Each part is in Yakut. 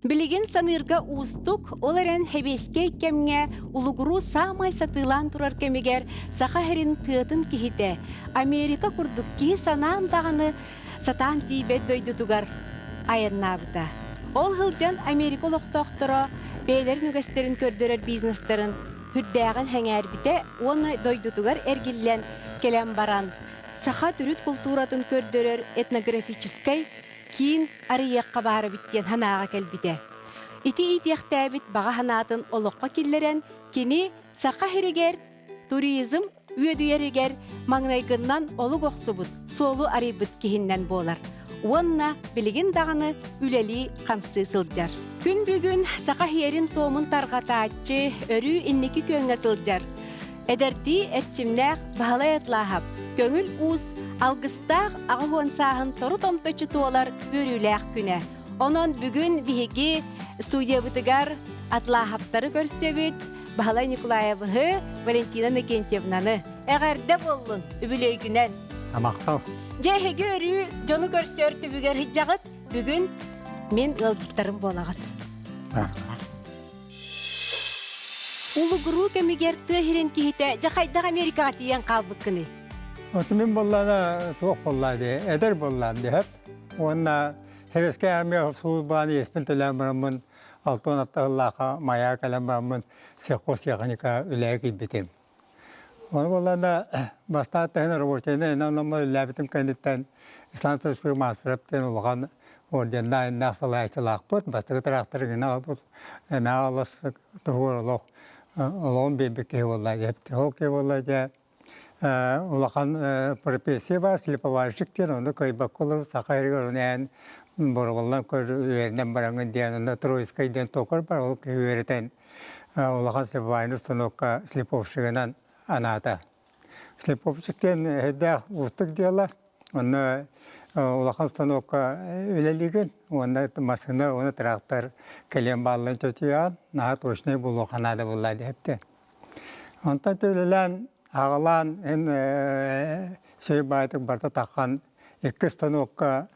Билигин саныырга уустук, ол эрэн сэбиэскэй кэмҥэ улугуруу саамай сатыылаан турар кэмигэр Саха сирин тыатын киһитэ Америка курдук киһи санаан даҕаны сатаан тиийбэт дойдутугар айаннаабыта. Ол сылдьан Америка олохтоохторо бэйэлэрин үгэстэрин көрдөрөр бизнестарын сүрдээҕин сэҥээрбитэ уонна дойдутугар эргиллэн кэлэн баран саха төрүт култууратын көрдөрөр этнографическай киин арыйыахха баар эбит диэн санааҕа кэлбитэ. Ити иитиэхтээбит баҕа санаатын олоххо киллэрэн, кини Саха сиригэр туризм үөдүйэригэр маҥнайгыннан олук охсубут, суолу арыйбыт киһиннэн буолар уонна билигин даҕаны үлэлии-хамсыы сылдьар. Күн бүгүн саха сиэрин-туомун тарҕатааччы, өрүү инники күөҥҥэ сылдьар эдэрдии эрчимнээх Баһылай Атлааһап көҥүл уус алгыстаах 80 сааһын торут омточу туолар үөрүүлээх күнэ. Онон бүгүн биһиги студиябытыгар Атлааһаптары көрсөбүт, Баһылай Николаевыһы, Валентина Иннокентьевнаны. Эҕэрдэ буоллун, үбүлүөйгүнэн! Махтал. Дьэ, эһиги өрүү дьону көрсөр түбүгэр сылдьаҕыт. Бүгүн мин ыалдьыттарым буолаҕыт. Улугуруу кэмигэр тыа сирин киһитэ дьэ хайдах Америкаҕа тиийэн хаалбыккыный? Оту мин буоллаана туох буоллаа дии, эдэр буоллаам диһэп. Уонна Сэбиэскэй армия сулбаан иэспин төлөөн бараммын алтан аттаһыллаахха Майаа кэлэн бараммын сельхозтехника үлэҕэ киирбитим. Ону буоллаана бастаан тэһин рабочайынан иннэ үлэлээбитим кэнниттэн Ислам Советскай маастарап диэн улахан орденнаах иннээх салайааччылаахпыт. Бастакы тыраахтары гына аҕалбыт эмэҕэ алыс туһугар олох олоҕун биэрбит киһи буолла. Ол киһи буолла дьэ улахан профессия баар, слеповальщик диэн, ону кыайбакка олорон саха сиригэр ону эн боруобаллан көр үөрэнэн бараҥҥын диэн, онно Троицкай диэн токарь бар, ол киһи үөрэтэн улахан слеповальный станокка слеповщигынан анаата. Слеповщик диэн эһэйдээх уустук дьыала, онно улахан станокка үлэлиигин уонна массыына уонна трактор кэлиэн бааллан чочуйаҕын, наһаа точнай буолуохха наада буолла диэбитэ. Онтон үлэлээн, аҕалаан эн сир баайтык барыта таххан икки станокка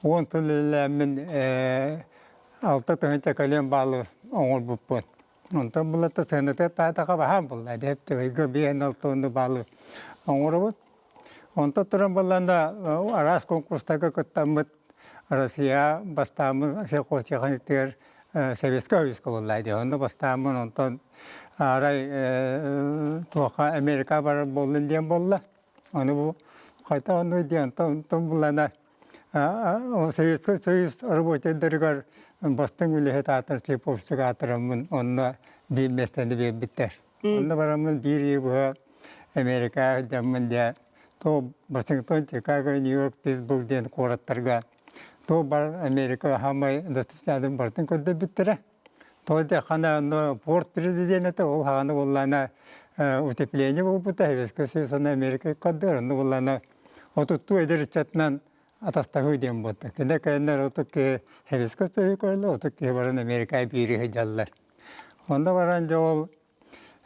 10 сыл үлэлээммин 6 тыһыынча кэлиэн баалы оҥорбуппун. Онтон булата сыаната таатаха баһаам булла диэбит ыйга биэн алтыонну баалы оҥоробут. Онтон туран булланда араас конкурстарга кыттаммыт Россия бастааммын сельхозтехникатыгар Советскай Союзка буолла дии. Онно бастааммын онтон арай туохха Америка барар буоллун диэн буолла. Ону бу хайта оннуй диэн онтон буллана Советскай Союз рабочайдарыгар бастыҥ үлэһит аатыр Слеповщик аатыраммын онно биир миэстэни биэрбиттэр. Онно бараммын биир ыйы быһа Америкаҕа сылдьаммын дьэ то Вашингтон, Чикаго, Нью-Йорк, Питтсбург диэн куораттарга то бар Америка саамай достопримечательность барытын көрдөрбүттэрэ. То диэххэ онно порт президент этэ, ол хаҕаны буоллаана утепление буолбута, Советскай Союз уонна Америка көрдөр, онно буоллаана отуттуу эдэр ыччатынан атастаһыы диэн буолта. Кини кэннэр отут киһи Советскай Союз көрөллөр, 30 киһи баран Америкаҕа биири сылдьаллар. Онно баран дьэ ол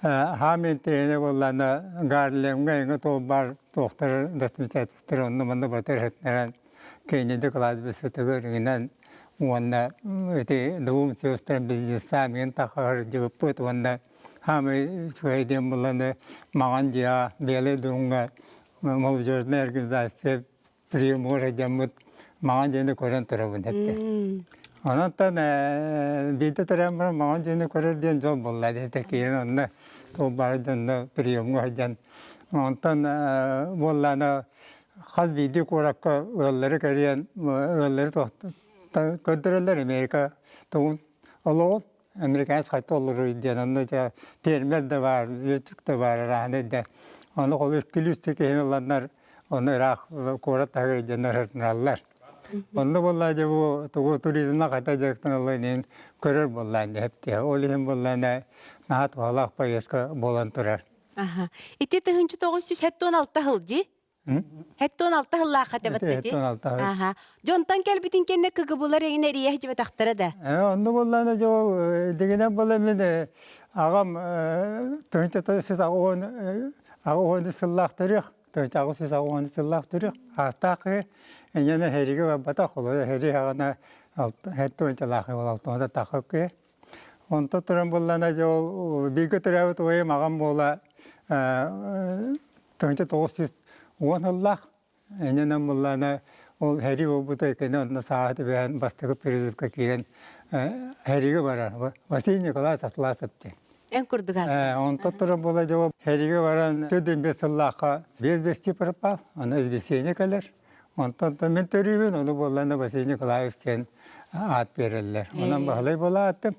хаам интэриэһинэй буоллаҕына Гарлемҥа эҥэ туолбар туохтар достопримечательностар онно-манна батар иһитиннэрэн Кеннеди кладбищетыгар иҥинэн уонна ити двум сестрам близнецам иҥин таххаһар дьыбыппыт уонна хаамай үчүгэй диэн буоллаҕына Маҥан дьиэҕэ Белый Думҥа молодежная организация приемугар сылдьаммыт маҥан дьиэни көрөн турабын эттэ. Онон биирдэ төрөөн баран маҥан дьиэни көрөр диэн дьол буолла диэтэ киһин онно туох баар дьонно приемҥа сылдьан онтон буоллаана хас биирдии куоракка ыаллары кэрийэн ыаллары көрдөрөллөр Америка тугун олоҕун американец хайта олоруй диэн онно дьэ фермер да баар лүөччүк да баар арааһынай да ону холу иккилүү киһини ыланнар ону ыраах куорат таһыгар дьоннор сытыналлар. Онно буоллаа дьэ бу тугу туризмна хайта дьарыктаналлар иһин көрөр буоллаан дэһэптиэ. Ол иһин буоллаана наһаа туһалаах поездка буолан турар. Аха. Ити 1976 сыл дии? 76 сыллаахха тэбэттэ Аха. Дьонтон кэлбитин кэннэ кыгыбылар эҥин эрийэ сылдьыбатахтара да. Онно буоллаана дьэ ол дигинэн буолла мин аҕам 1980 сыллаах төрүөх 1980 сыллаах төрүөх аастаах киһи инньэ эһэригэ барбатах олор эһэри аҕана Хэттуончалаах буол алтуонта тахха киһи. Онто туран буллана дьэ ол бииргэ төрөөбүт убайым аҕам буола 1910 сыллаах. Иннинэн буллана ол һэрии буолбута кини онно сааһы түбэһэн бастакы призывка киирэн һэриигэ барар. Василий Николаевич Атласов диэн. Эн курдук ааттаах. Онто туран буола дьэ ол һэриигэ баран төрдүн биэс сыллаахха биэс бэстии пропал, аны извещение кэлэр. Онтон мин төрүүбүн, ону буоллана Василий Николаевич диэн аат биэрэллэр. Онон Баһылай буола ааттым.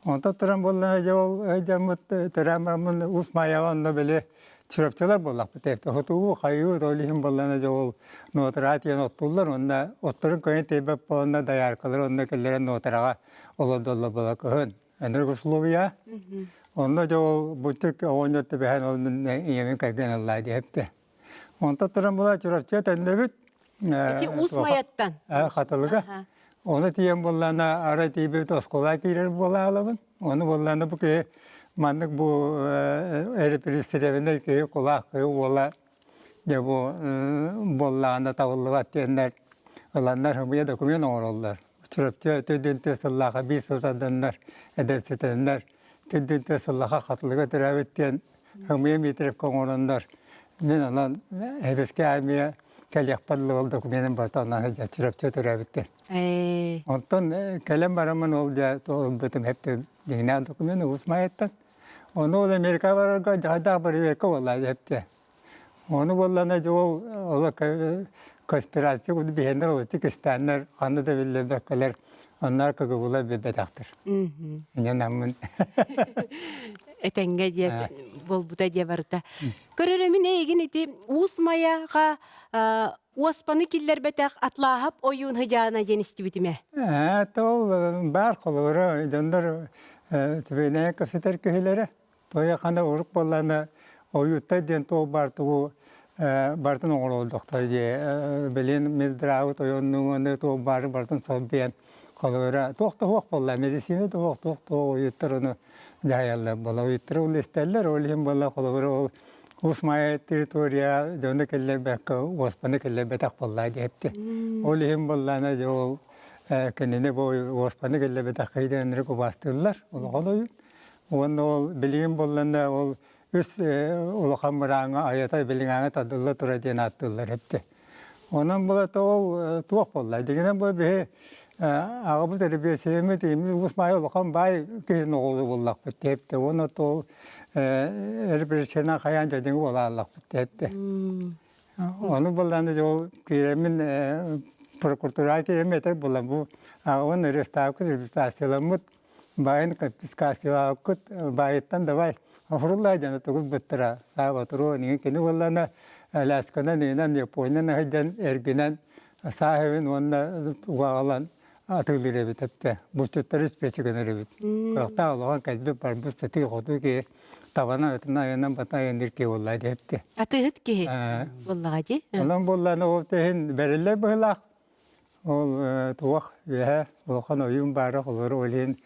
Онтон туран буоллана дьэ ол дьоммут төрөөн бараммын Уус Маайаҕа онно били Чурапчылар буоллахпыт эбит. Хотугу хайыы ол иһин буоллана дьэ ол нуотараҕа тиийэн оттууллар уонна отторун кыайан тиэйбэт буоланна дояркалар онно кэллэрэн нуотараҕа олордоллор буола кыһын. Энергословия. Онно дьэ ол бутик оҕонньор түбэһэн ол мин ийэбин кэргэн ыллаа диэбитэ. Онтон туран була Чурапчыга төннөбүт. Ити Уус Майаттан. Хатылыга. Ону тиийэн буоллаана арай тиийбит оскуола киирэр буолаалабын. Ону буоллаана бу киһи маннык бу эрепрестеребинэй киһи кулаах киһи уола дьэ бу буоллаҕына табыллыбат диэннэр ыланнар хомуйа документ оҥороллор. Чурапчы төрдүн сыллааха биир сыл тарданнар эдэрситэннэр төрдүн сыллааха хатылыга төрөөбүт диэн Ымыйа Дмитриевка оҥороннор мин онон Эбэскэ армия кэлиэхпэр ол докуменым барыта онон сылдьар Чурапчы төрөөбүттэр. Онтон кэлэн бараммын ол дьэ ылбытым хэптэ дьиҥнээх документ Уус Маайаттан. Ону ол Америка барарга дьаһайдаах проверка буолла хэптэ. Ону буоллана дьэ ол ол конспирация курдук биһэннэр олоччу кистээннэр ханна да биллэрбэккэлэр онноор кыгыбыла билбэтэхтэр. Инэн аммын. Этэҥҥэ диэ буолбута диэ барыта. Көрөрөмүн эйигин ити Уус Майаҕа уоспаны киллэрбэтэх Атлааһап ойуун хыдьаана диэн истибитим ээ. Ээ, ол баар холобура дьоннор түбэнэ кэпсэтэр киһилэрэ. Тойохана урук буоллаана ойууттай диэн туох баар тугу барытын оҥоролдохтой дии. Билин Минздравы тойоннуҥаны туох баары барытын солбуйан холобура туох да суох буолла медицина да суох туох да ойуттар ону дьаһайаллар буолла ойуттары ол истэллэр ол иһин буолла холобура ол Уус Маайа территория дьону киллэрбэккэ уоспаны киллэрбэтэх буолла диэпти. Ол иһин буоллаана дьэ ол кинини бу уоспаны киллэрбэтэх киһи ынырык убаастыыллар улахан ойун. Уонна ол билигин буолланна ол үс улахан мырааҥҥа айата билиҥааҥҥа тардылла турар диэн ааттыыллар эбит. Онон булата ол туох буолла? Дигинэн бу биһи аҕабыт эрбиэсийэммит иммит улус маайа улахан баай киһи оҕолу буллахпыт диэбитэ. Уонна ол эрбиэсийэнэн хайаан дьадьыҥы буолааллахпыт диэбитэ. Ону буллааны дьэ ол киирэммин прокуратураҕа киирэммин этэр буолан бу аҕабын арестаабыккыт репутацияламмыт Баайын конфискациялаабыккыт баайыттан давай оһуруллаа дьоно тугуйбуттара саа ботуруон иҥин кини буоллаана Алясканан иҥинэн Япониян сылдьан эргинэн саа эбин уонна угаҕалан атыылыыр эбит эптэ булчуттары испиэчи гынар эбит кыахтаах олоҕон кэлбит барбыт сытыы хотуу киһи табанан ытынан айанан бата айанныыр киһи буоллаа диэбитэ Атыыһыт киһи буоллаҕа дии. Онон буоллаана ол иһин бэриллэр быһыылаах Ол туох үөһэ улахан ойуун баара холобура ол иһин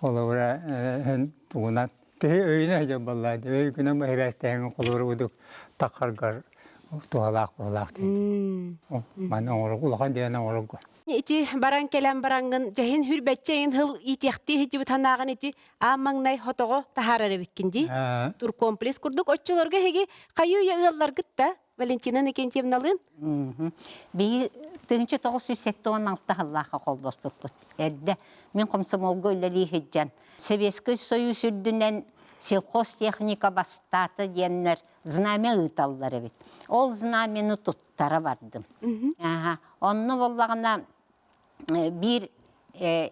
холобура эн тугунан киһи өйүнэ сылдьар буоллаа дии өйгүнэн эбээстэһиҥ холобура курдук таххаргар туһалаах буолаах диэн маны оҥорорго улахан диэн оҥорорго Ити баран кэлэн бараҥҥын дьэһин хүрбэччэ ин хыл иитиэхтии сылдьыбыт санааҕын ити аан маҥнай хотоҕо таһаарар эбиккин дии. Туркомплекс курдук оччолорго эһиги хайыы-үйэ ыалларгыт да Валентина Иннокентьевналыын? Биһиги 1976 сыллаахха холбоспуппут. Эрдэ мин комсомолга үлэлии сылдьан Советскай Союз үрдүнэн сельхозтехника бастаата диэннэр знамя ыыталлар эбит. Ол знамяны туттара бардым. Онно буоллаҕына биир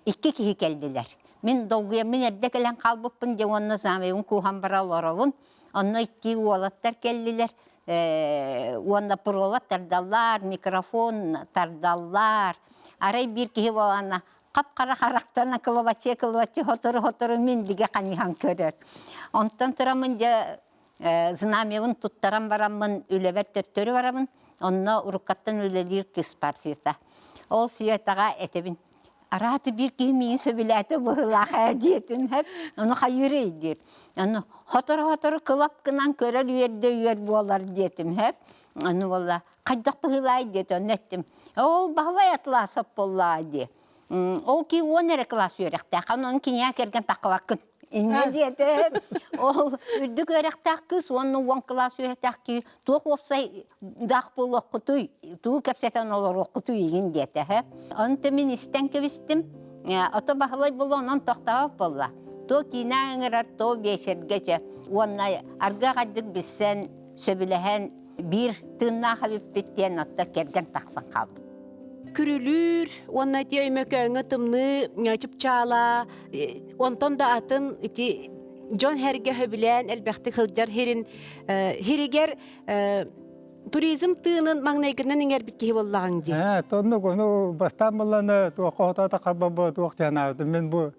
икки киһи кэллилэр. Мин долгуйаммын эрдэ кэлэн хаалбыппын дьэ уонна знамябын кууһан бара олоробун. Онно икки уолаттар кэллилэр уонна провод тардаллар, микрофон тардаллар. Арай биир киһи буолана хап-хара харахтана кылабаччы-кылабаччы сотору-сотору мин дигэ ханьыһан көрөр. Онтон тураммын дьэ знамябын туттаран бараммын үлэбэр төттөрү барабын. Онно уруккаттан үлэлиир кыыс баар Света. Ол Светаҕа этэбин, арааты биир киһи миигин сөбүлээтэ быһыылаах ээ диэтим һэп. Ону хайыырый диир. Ону сотору-сотору кылап гынан көрөр үөрдэ үөр буолар диэтим һэп. Ону буолла хайдах быһыылаай диэтэ онно эттим. Ол Баһылай Атласов буоллаа дии. Ол ки уон эрэ кылаас үөрэхтээх, онон киниэхэ кэргэн таххыбаккын. Инньэ диэтэ. Ол үрдүк үөрэхтээх кыыс уонна уон кылаас үөрэхтээх киһи туох уопсай даах буолуоххутуй, тугу кэпсэтэн олоруоххутуй игин диэтэ. Онто мин истэн кэбистим. Ото Баһылай буолла, онон тохтообот буолла. То киинэ ыҥырар, то биэчэргэ чэ. Уонна аргыах ардык билсэн, сөбүлэһэн биир тыыннаах эбиппит диэн отто кэргэн тахсан хаалбыт. Күрүлүүр уонна ити Өймөкөөҥҥө тымныы чыпчаала, онтон да атын ити дьон сэргэ сөбүлээн элбэхтик сылдьар сирин сиригэр туризм тыынын маҥнайгынан иҥэрбит киһи буоллаҕыҥ дии. Ээ, тоннук ону бастаан булланы туохха хотоото харбабы туох диэн аабытым. Мин бу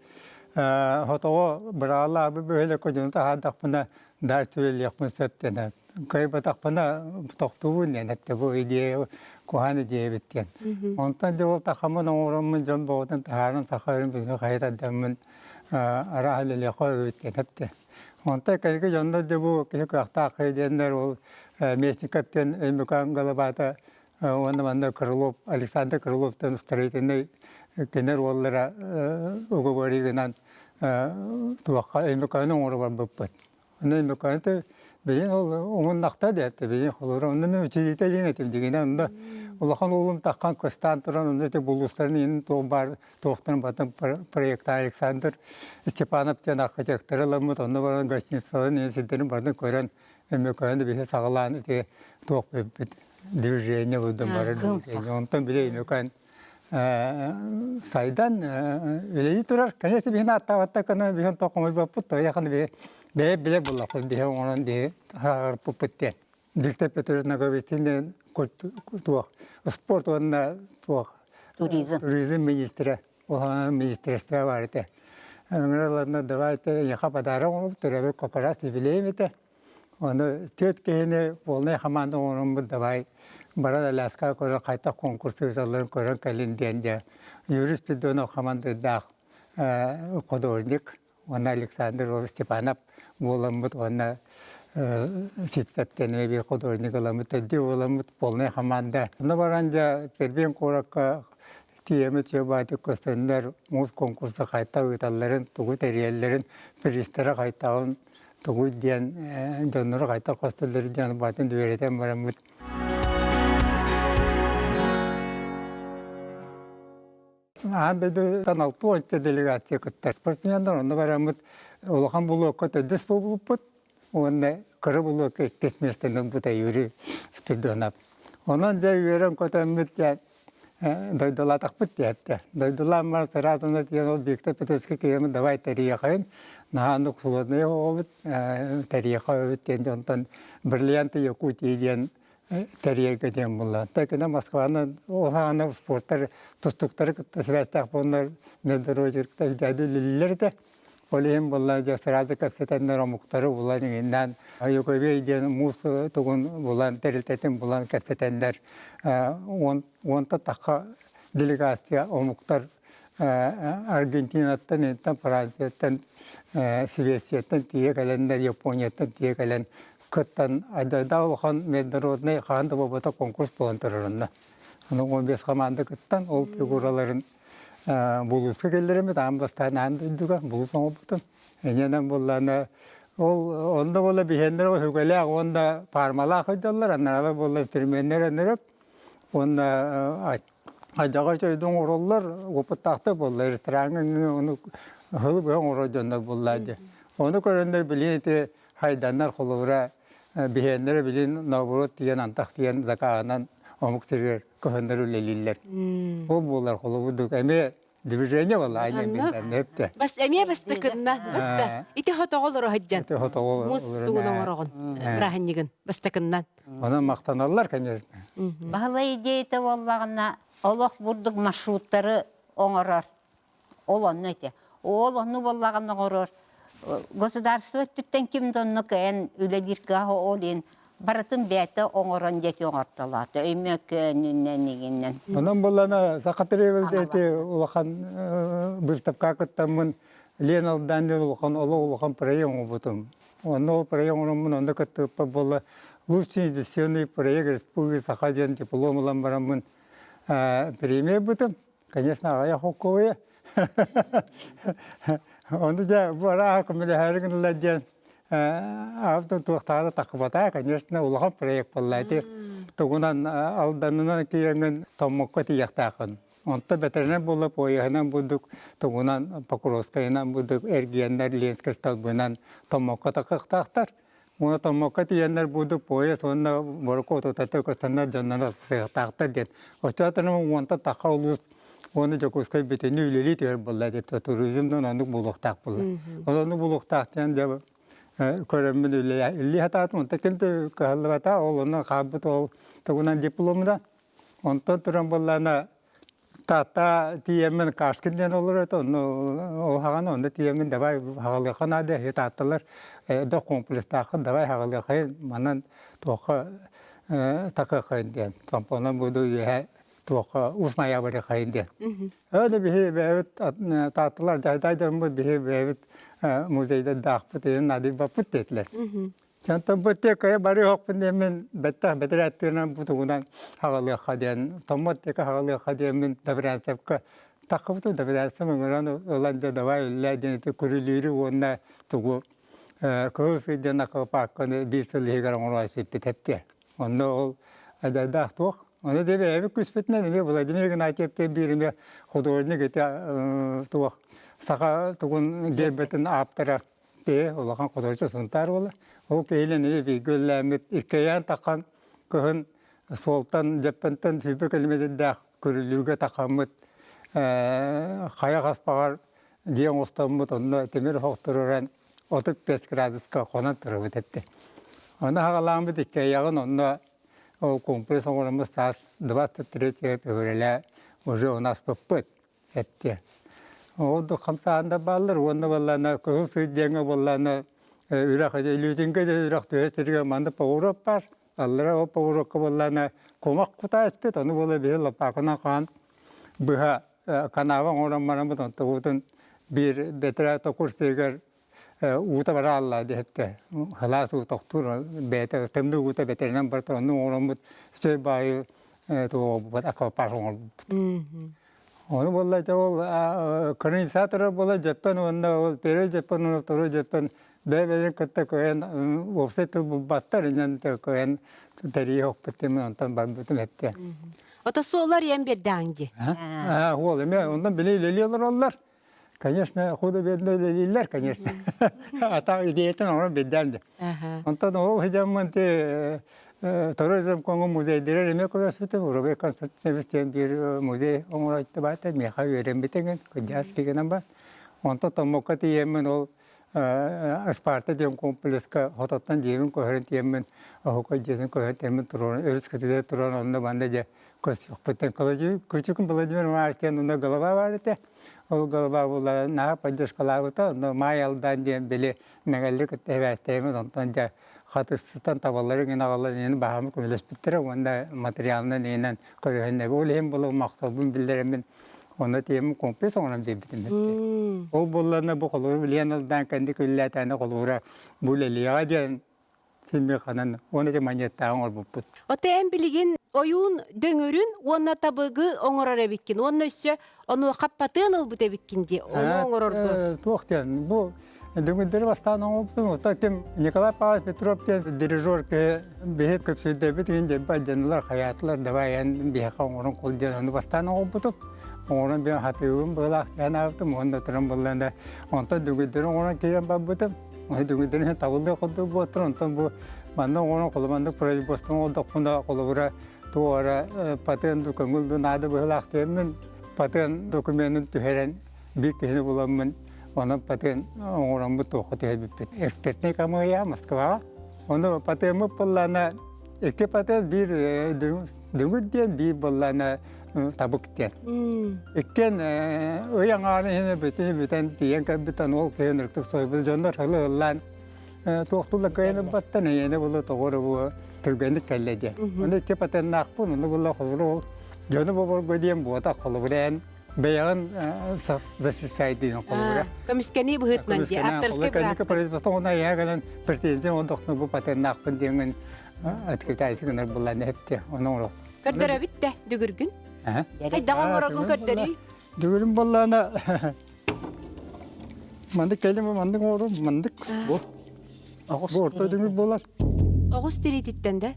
хотоҕо быраалаабы бөһүөлэккэ дьону таһаардахпына даа сүрэлиэхпин сөп диэн кыайбатахпына тохтуубун диэн эттэ бу идея куһаан идея эбит диэн. Онтон дьэ ол тахаммын оҥороммун дьон боҕутун таһааран саха өрүн бүтүн хайытардаммын арааһы үлэлиэххэ эбит диэн эттэ. Онтон кэлги дьоннор дьэ бу киһи кыахтаах киһи диэннэр ол Местников диэн Өймөкөөн Галабаата уонна манна Крылов Александр Крыловтан строительнай кинилэр уоллара уговоригынан туохха Өймөкөөнү оҥоро барбыппыт. Онно Өймөкөөнү билин ол умуннахта диэт билин холура онно мен учителин этим дигинэ онно улахан уолум таххан кыстаан туран онно ити булуустарын иһин туох баар туохтан батын проекта Александр Степанов диэн архитектор ыламмыт онно баран гостиницаларын иһин сирдэрин барытын көрөн Өймөкөөнү биһи саҕалаан ити туох бүппүт движение булдум барар движение. Онтон били Өймөкөөн сайдан үлэлии турар. Конечно, биһин ааттаабаттар гына биһин тохомойбоппут, тояхан биһи бэйэ билэ буллахпыт биһи оҥорон биһи хагарпыппыт диэн. Виктор Петрович Ноговицын туох спорт уонна туох туризм туризм министрэ улахан министерство бар этэ. Ыҥыраларына давайте эйиэхэ подарок оҥоробут төрөөбүт копорас юбилейым этэ. Ону түөрт киһини полнай хамаанда оҥороммут давай баран Аляскаҕа көрөн хайдах конкурс ыыталларын көрөн кэлин диэн дьэ Юрий Спиридонов хамандыырдаах художник уонна Александр Степанов буоламмыт уонна Ситсэптэн биир художник ыламмыт төрдүө буоламмыт полнай хамаанда. Онно баран дьэ Пермь куоракка тиийэммит үчүгэй көстөннөр муус конкурса хайдах ыыталларын, тугу тэрийэллэрин, призтара хайдаҕын тугуй диэн дьоннору хайдах көстөллөр диэн баатын үөрэтэн бараммыт. Аан дойдуттан 60 делегация кыттар. Спортсменнар онно бараммыт улахан булуокка төрдүс буолбуппут уонна кыра булуокка иккис миэстэни ылбыта Юрий Спиридонов. Онон дьэ үөрэн көтөммүт дьэ дойдулаатахпыт диэттэ. Дойдулаан баран сразу диэн ол Виктор Петровский киһими давай тэрийэхин, наһаа оннук холодный оҕобут, тэрийэхэ эбит диэн онтон бриллианты Якутии диэн тэрийэргэ диэн буолла. Такина Москваны ол саҕана спорттар тустуктары кытта сибээстээх буоланнар международниктар үлэлииллэр этэ. Ол иһин буолла дьэ сразу кэпсэтэннэр омуктары булан иҥиннээн Юговей диэн муус тугун булан тэрилтэтин булан кэпсэтэннэр уонта тахха делегация омуктар Аргентинаттан, интэн Францияттан, Швецияттан тиийэ кэлэннэр, Японияттан тиийэ кэлэн кыттан айдардаах улахан международный хаһан да буолбатах конкурс буолан турар онно. Аны 15 хамаанда кыттан ол фигураларын булууска киллэриммит аан бастаан аан дойдуга булуус оҥорбутум. Иннинэн буоллаана ол онно буолла биһиэннэр үһүгэлээх уонна паармалаах сылдьаллар, анаралар буолла инструменнар өнөрөп уонна Адьаҕа дойду оҥороллор, опыттаахтар буолла, рестораҥҥа ону ыһылы быһа оҥорор дьоннор буолла дии. Ону көрөннөр билигин ити хайданнар холобура биһиэннэрэ билигин наоборот тиийэн антах тиийэн закааһынан омук сиригэр көһөннөр үлэлииллэр. Ол буолар холобурдук эмиэ движение буолла айна эптэ. Бас эмиэ бастакынна батта ити хотоҕол сылдьан Ити хотоҕол мус тугун оҥороҕун бырааһынньыгын бастакыннан. Онон махтаналлар, конечно. Баһылай идеята буоллаҕына олох бурдук маршруттары оҥорор. Ол онно ити. Ол онну буоллаҕына оҥорор. Государство өттүттэн ким да онно кыайан үлэлиир кыаҕа ол иһин барытын бэйэтэ оҥорон диэти оҥортолоото. Өймөкөөнүнэн игиннэн. Онон буоллана Саха Тревелде ити улахан выставка кыттаммын Лен Алдан диэн улахан олох улахан проект оҥорбутум. Онно ол проект оҥороммун онно кыттыыппар буолла лучший инвестиционный проект Республики Саха диэн диплом ылан бараммын премия ылбытым. Конечно, аҕыйах холкуобуйа. Ону дьэ бу арааһа көмөлөһөөрү гыннылар диэн автор туохтааҕа таххыбата, конечно, улахан проект буолла ити. Тугунан Алданынан киирэҥҥин Томмокко тиийиэхтааххын. Онто бэтэринэр буолла поеһынан бурдук тугунан Покровскайынан бурдук эргиэннэр Ленскэй столбунан Томмокко таххыахтаахтар. Уонна Томмокко тиийэннэр бурдук поезд уонна Борокуот утата көстөннөр дьоннор сыахтаахтар диэн. Оччоотуна уонтан тахха улуус уонна Дьокуускай бүтүннүү үлэлии түһэр буолла диэн туризмнан оннук буолуохтаах буолла. Ол оннук буолуохтаах диэн дьэ көрөммүн үлэлии сатаатым. Онто ким да кыһаллыбата. Ол онно хаалбыт ол тугунан дипломунан. Онтон туран буоллаана Таатта тиийэммин Кашкин диэн олорор этэ, онно ол хаҕана онно тиийэммин давай хаҕалыахха наада эһи Таатталар элбэх комплекстааххын давай хаҕалыаххайын манан туохха такыаххайын диэн Томпонон буду үөһэ туохха Уус Майа барыаххайын диэн. Öyle биһи бэйэбит Таатталар дьайдай дьоммут биһи бэйэбит музейдардаахпыт иһин наадыйбаппыт диэтилэр. Онтон бу тиэкэйэ барыахпын диэммин бэттэх бэдэрээттэринэн бу тугунан хаҕалыахха диэн томмот диэки хаҕалыахха диэммин Добрянцевка таххыбытым Добрянцев ыҥыран ылан дьэ давай үллээ диэн ити күрүлүүрү уонна тугу Кыһыл сыр диэн аквапарканы биир сыл иһигэр оҥоро испиппит эптиэ. Онно ол адайдаах туох. Ону да бэйэбит күспүтүнэн эмиэ Владимир Игнатьев диэн биир эмиэ художник ити туох саха тугун гербэтин ааптара Киһи улахан хоточчу Сунтаар уола. Ол киһилэн эмиэ бииргэ үлэлээммит иккиэйээн таххан кыһын суолтан Дьэппэнтэн 20 километрдаах Күрүлүүргэ тахаммыт хайа хаспаҕар дьиэ оҥостоммут онно тимир оһох туруоран 35 градуска хонон турабыт эттэ. Ону хаҕалааммыт иккиэйэҕин онно ол комплекс оҥороммут саас 23 февраля уже у нас быппыт. эттэ. Ол хамсаан да бааллар уонна буоллаана кыһыл сыыр диэҥҥэ буоллаана үрэх Илүүтүҥкэ да үрэх түһэ сиригэр манна поворот баар. Аллара ол поворотка буоллаана кумах кутаа испит, ону буола биһи лопаакынан хаан быһа канава оҥорон бараммыт онтубутун биир бэтэрээ токур сиригэр уута бара алла диэхтэ халаас уу тохтуур бэйэтэ тымныы уута бэтэринэн барта онну оҥороммут үчүгэй баайы туоҕурбут аквапарк оҥорбуппут. Ону буолла ити ол конденсатора буола дьэппэн уонна ол первый дьэппэн уонна второй дьэппэн бэйэ-бэйэлэрин кытта кыайан уопсай тыл булбаттар инэн кыайан тэрийэ охпут диэн онтон барбытым эптэ. Ото суоллар иэн биэрдэҕиҥ дии. Аа, уол эмиэ онтон били үлэлии олороллор. Конечно, худо-бедно үлэлииллэр, конечно. А так идеятын оҥорон биэрдээн да. Онтон ол сыдьаммын ти Второй замкоҥҥа музейдэрэр эмиэ көрөспүтүм. Рубей Константинович диэн биир музей оҥоройту баата, миэхэ үөрэммит эҥин, кырдьаҕас кигинэн бар. Онтон Томмокко тиийэммин ол Спарта диэн комплекска хототтон дьиэбин көһөрөн тиийэммин, оһукай дьиэтин көһөрөн тиийэммин туруоран, өрүс кытыыта туран онно манна дьэ көрсүөхпүттэн Кучукун Владимир Иванович диэн онно голова баар этэ. Ол голова була наһаа поддержкалаабыта. Онно Маай Алдан диэн били Мэҥэлли кытта эбээстээммит онтон дьэ хатыссытан табалары гына аҕалан иһин баһаамы көмөлөспүттэрэ уонна материалынан иһинэн көрөһүннэбэ. Ол иһин була махталбын биллэрэммин онно тиэмин комплекс оҥорон биэрбитим эттэ. Ол буолларына бу холобур Лена Алдан кэнди күллээтээнэ холобура бу үлэлиэҕэ диэн Син ханан уонна ити манньыаттааҕы оҥорбуппут. Ото эн билигин ойуун дөҥөрүн уонна табыгы оҥорор эбиккин уонна өссө онуоха патыан ылбыт эбиккин дии ону оҥорорго. Туох диэн бу дөҥүрдэри бастаан оҥорбутум оттон ким Николай Павлович Петров диэн дирижер киһи биһи көпсүйдэбит иһин диэн дьанулар хайаатылар давай эн биһиэхэ оҥорон кул диэн ону бастаан оҥорбутум оҥорон биэн хатыыбын быһылаах диэн аабытым уонна туран буллан онтон дөҥүрдэри оҥорон киирэн барбытым Дүҥүрдэрин табыллыы курдук буолтар, онтон бу манна оҥорон холобурдук производство оҥордохпуна холобура туох эрэ патент көҥүл ду наада быһыылаах диэммин патент докуменын түһэрэн биир киһини буламмын онон патент оҥороммут туохха түһэрбиппит. Экспертнэй хамыыһыйа Москваҕа. Ону патеммыт буоллаана икки патент биир дүҥүр диэн биир буоллаана табык диэн. Иккиэн ый аҥаарын иһинэ бүтүн бүтэн тиийэн кэлбитэн ол киһин ыртык сойбут дьоннор ылы ыллаан туохтулла кыайан ылбаттан эйиэнэ була тоҕо бу түргэнник кэллэ диэн. Ону икки патеннаахпын, ону була холобур ол дьону боборго диэн буотах холобур эн бэйэҕин защищай диэн холобура. Көмүскэнии быһыытынан дии, авторскай быраап. Производство она я кэлэн претензия ондохну бу патеннаахпын диэҥин открытайсы гынар буллан эпти, ону оҥорох. Көрдөрөбүт да, дүгүргүн. Хайдах оҥороргун көрдөрүй? Дүгүрүм буоллаана маннык кэлим маннык оҥорум маннык бу бу орто дүҥүр буолар. Оҕус тириититтэн да?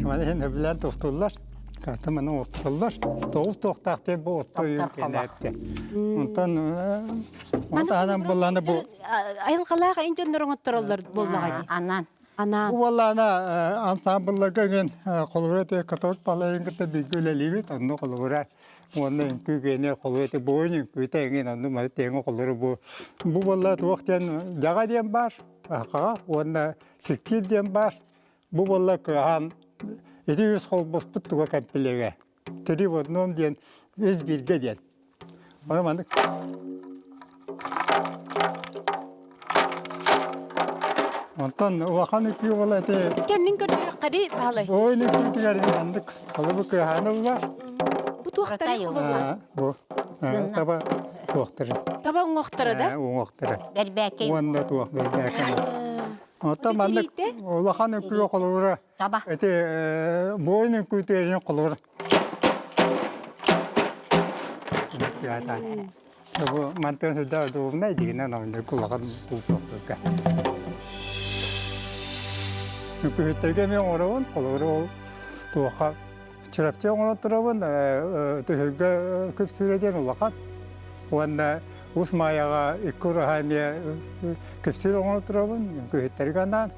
Маны иһин өбүлээн тохтууллар. Карта маны оттоллор. Тоҕус туохтаах диэн бу отто үйүн кэнээттэ. Онтон Маны таһынан булланы бу айылҕалаах эн дьоннор оҥоттороллор буоллаҕа дии. Анан. Анаан. Бу буоллаана ансаамбылларга игин холобура те католик балайын кытта бииргэ үлэлиибит. Онно холобура уонна үҥкүү гиэнэ холобура те буойун үҥкүүтэ игин онно маны тэҥэ холобура бу бу буолла туох диэн дьаҕа диэн баар хаҕа уонна сиккиир диэн баар. Бу буолла кыаһаан ити үс холбоспут туга кэмпилиэгэ. Три в одном диэн үс бииргэ диэн. Ону маннык Онтон улахан үкүү буола ити Кэннин көрдөрөххө баалай. Буойун үкүүтүгэр маннык холобу кыаһааны булар. Бу туохтары холобура? Бу таба туохтары. Таба уҥуохтара да? Уҥуохтара. Бэрбээкэй. Уонна туох бэрбээкэй. Оттон маннык улахан үкүү холобура Таба. Ити буойун үҥкүүтүгэр холобура Бу мантан сылдьар удобнай дигинэн оонньуур кулахан туусуохтурга. Үҥкүүһүттэргэ эмиэ оҥоробун, холобура ол туохха Чурапчы оҥорон турабын, Түһүлгэ күпсүүрэ диэн улахан. Уонна Уус Маайаҕа икки ураһа эмиэ күпсүүр оҥорон турабын, үҥкүүһүттэргэ анаан.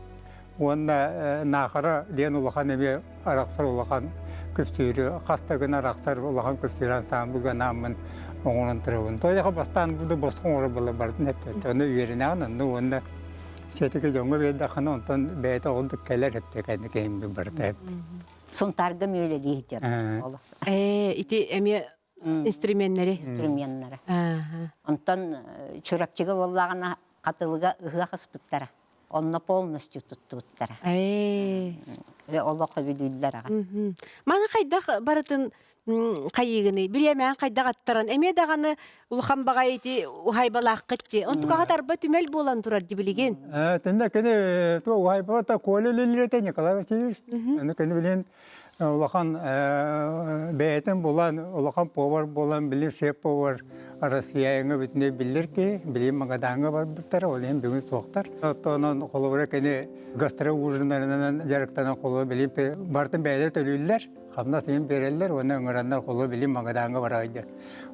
Уонна Наахара диэн улахан эмиэ арахсар улахан күпсүүрү хас да гына арахсар улахан күпсүүр ансаамбылга анааммын оҥорон турабын. Тоойохо бастаан бу да босхо оҥорор буолла барытын эптэ. Ону үөрэнэҕин онно уонна сетики дьоҥҥо биэрдэххинэ онтон бэйэтэ ордук кэлэр эптэ кэнни киһим барыта эпт. Сунтаарга мүөлэлии дьон. Ээ, ити эмиэ инструменнэри. Инструменнара. Онтон Чурапчыга буоллаҕына Хатылыга ыһыах ыспыттара. Онно полностью туттубуттара. Ээ. Олох өбүлүүллэр аҕа. Маны хайдах барытын хайыыгыный? Бириэмээн хайдах аттаран? Эмиэ даҕаны улахан баҕайы ити уһайбалааххыт дии. Онтукаҕа тарба түмэл буолан турар дии билигин. Тэннэ кини ту уһайбата Коля Лилирете Николай Васильевич. Аны кини билин улахан бэйэтин булан, улахан повар буолан, били шеф-повар Россияҥа бүтүннүү биллэр киһи, били Магадаҥҥа барбыттар, ол иһин бүгүн суохтар. Оттон холобура кини гастроужиннарынан дьарыктанан холобура били барытын бэйэлэр төлүүллэр, хамнас иһин биэрэллэр уонна ыҥыраннар холобура били Магадаҥҥа бараайдыр.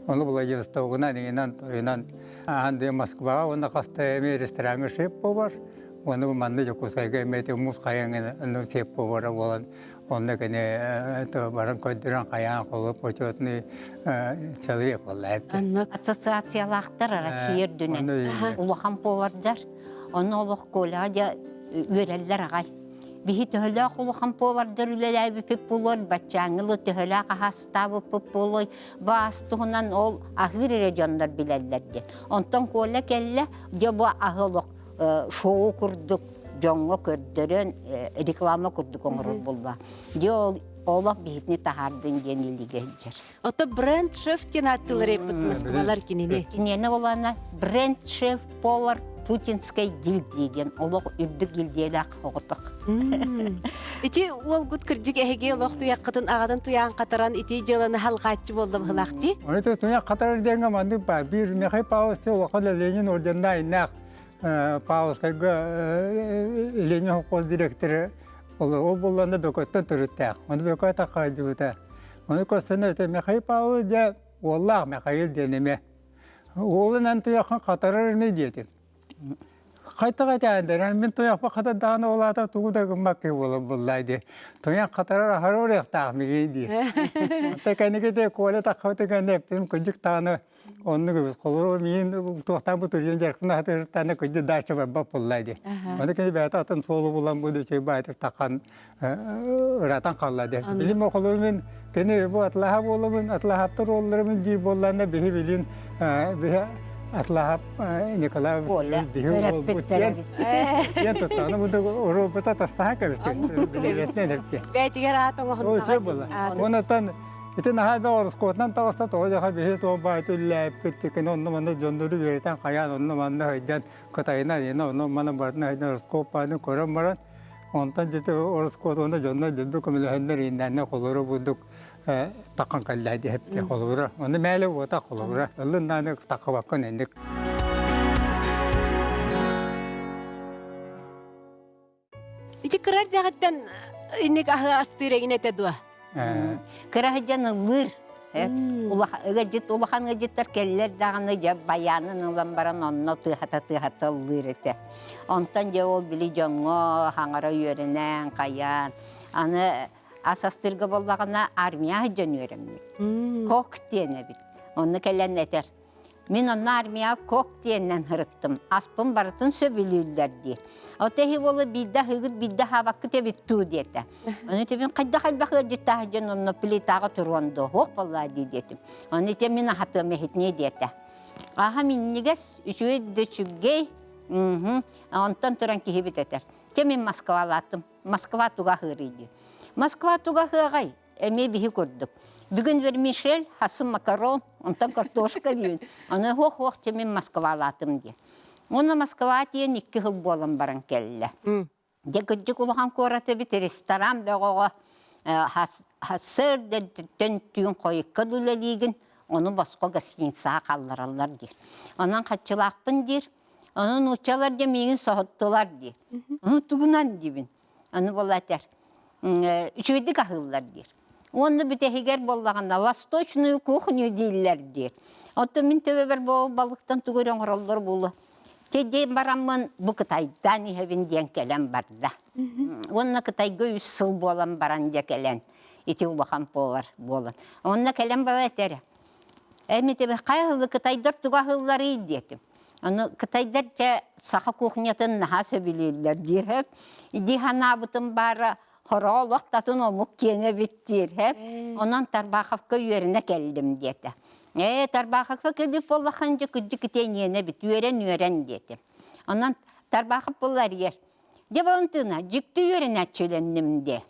Ону Владивостогунан, иҥинэн, тойунан аан дойду Москваҕа уонна хаста эмиэ рестораҥҥа шеф-повар, уонна бу манна Дьокуускайга эмиэ муус хайаҥын шеф-повара буолан Онно кини баран көрдөрөн хайаан холуп почетный человек буолла эбит. Ассоциациялаахтар Россия үрдүнэн улахан повардар. Онно олох Коляҕа дьэ үөрэллэр аҕай. Биһи төһөлөөх улахан повардар үлэлээбиппит буолуой, баччааҥҥылы төһөлөөх аһаастаабыппыт буолуой, баас туһунан ол аһыыр эрэ дьоннор билэллэр диэн. Онтон Коля кэллэ, дьэ бу аһы олох шоу курдук дьоҥҥо көрдөрөн реклама курдук оҥорор буолла. Дьэ ол олох биһитини таһаардын диэн илиигэ сылдьар. Ото бренд-шеф диэн ааттыылар эппит Москвалар кинини. Киниэнэ болаана бренд-шеф повар путинскай гильдия диэн олох үрдүк гильдиялаах оҕотох. Ити уолгут кырдьык эһиги олох туйаххытын аҕатын туйаан хатаран ити дьыаланы халҕааччы буолла быһылаах дии. Оны туйах хатарар диэҥҥэ маннык баар биир Михай Павлович улахан Ленин орденнаах иннээх Павловскайга Ленин холкуос дириэктэрэ ол булланна Бөкөттөн төрүттээх. Ону Бөкө атаххайдыбыта. Ону көрсөн этэ Михаил Павлович дьэ уоллаах Михаил диэн эмиэ. Уолун эн туйаххын хатарар ини диэтим. Хайтах этээндэр, мин туйахпа хатардаҕына ол аата тугу да гыммат киһи буолар буоллаа дии. Туйах хатарар аһары уруйахтаах мигии дии. Онто кэнники де Коля таххабыт кэннэ эппитим кырдьык даҕаны оннук эбит. Холобур миин туохтаан бу тузин дьарыктана сатыыртааны кырдьык дача барбат буоллаа дии. Ону кини бэйэтэ атын суолу булан бу үчүгэй баайтык таххан ыраатан хаалла диэн. Билим холобур мин кини бу атлаһа буолабын, атлаһаттар уолларымын диир буоллаана биһи билин биһи атлаһап Николай биһи уолбут диэн диэн туттаҕына бу уруоппута тастаһа кэбистик билибэтинэн эпти. Бэйтигэр аат оҥоһун. Ол үчүгэй буолла. Онтон ити наһаа элбэх ороскуотунан таҕыста тоҕо дьаха биһи туох баай түллээппит кини онно манна дьоннору үөрэтэн хайаан онно манна сылдьан Кытайынан онно манна барытын сылдьан ороскуот баайын көрөн баран Онтон дьэ ороскуот уонна дьонно дьөлбү көмөлөһөннөр ииннээннэ холоро бурдук таххан кэллээ диэхти холобура. Онно мээлэ уота холобура. Ыллын дааны таххыбаккын инник. Ити кыра эрдэҕиттэн инник аһы астыыр эҥин этэ дуо? Кыра сылдьан ыллыыр. Ыалдьыт улахан ыалдьыттар кэллэр даҕаны дьэ байаанын ылан баран онно тыаһата-тыаһата ыллыыр этэ. Онтон дьэ ол били дьоҥҥо хаҥара үөрэнэн хайаан аны ас астыырга буоллаҕына армия сылдьан үөрэммит. Кок диэн эбит. Онно кэлэн этэр Мин онно армияҕа кок диэннэн сырыттым. Аспын барытын сөбүлүүллэр диир. Оттон эһи уолу биирдэ аһыыгыт, биирдэ аһаабаккыт эбит дуу диэтэ. Ону этибин хайдах элбэх ыалдьыттаах дьон онно плитаҕа туруон дуо, суох буоллаа дии диэтим. Ону ити мин аһатыам эһитиниэ диэтэ. Аһа минньигэс, үчүгэй да үчүгэй. Онтон туран киһибит этэр. Чэ мин Москвалаатым. Москва туга аһыырый диир. Москва туга аһыаҕай? Эмиэ биһи курдук. Бүгүн вермишель, хасым макарон, онтон картошка диибин. Аны хуох-хуох дьэ мин Москвалаатым диэн. Уонна Москва тиийэн икки сыл буолан баран кэллэ. Дьэ кырдьык улахан куорат эбит, ресторан бөҕөҕө сарсыарда түүн хойукка да үлэлиигин, ону босхо гостиницаҕа хааллараллар диир. Онон хаччылаахпын диир. Ону нууччалар дьэ миигин соһуттулар диир. Ону тугунан диибин. Аны буолла этэр, үчүгэйдик аһыыллар диир. Уонна бүтэһигэр буоллаҕына восточную кухню дииллэр диир. Оттон мин төбөбөр бу балыктан тугу эрэ оҥороллор буолуо. Чэ бараммын бу Кытайдаан иһэбин диэн кэлэн барда. Уонна Кытайга үс сыл буолан баран дьэ кэлэн ити улахан повар буолан. Онно кэлэн бала этэр. Эмитиби хайа сылы кытайдар туга аһыылларый диэтим. Ону кытайдар дьэ саха кухнятын наһаа сөбүлүүллэр диир. Дии санаабытым баара хороҕо олох татын омук киэҥэ эбит диир. Онон Тарбаховка үөрэнэ кэллим диэтэ. Ээ, Тарбаховка кэлбит буоллаххын дьэ кырдьык итиэньиэнэ эбит, үөрэн-үөрэн диэтим. Онон Тарбахов буоллар ийэр. Дьэ Валентина, дьикти үөрэнээччилэнним диэ.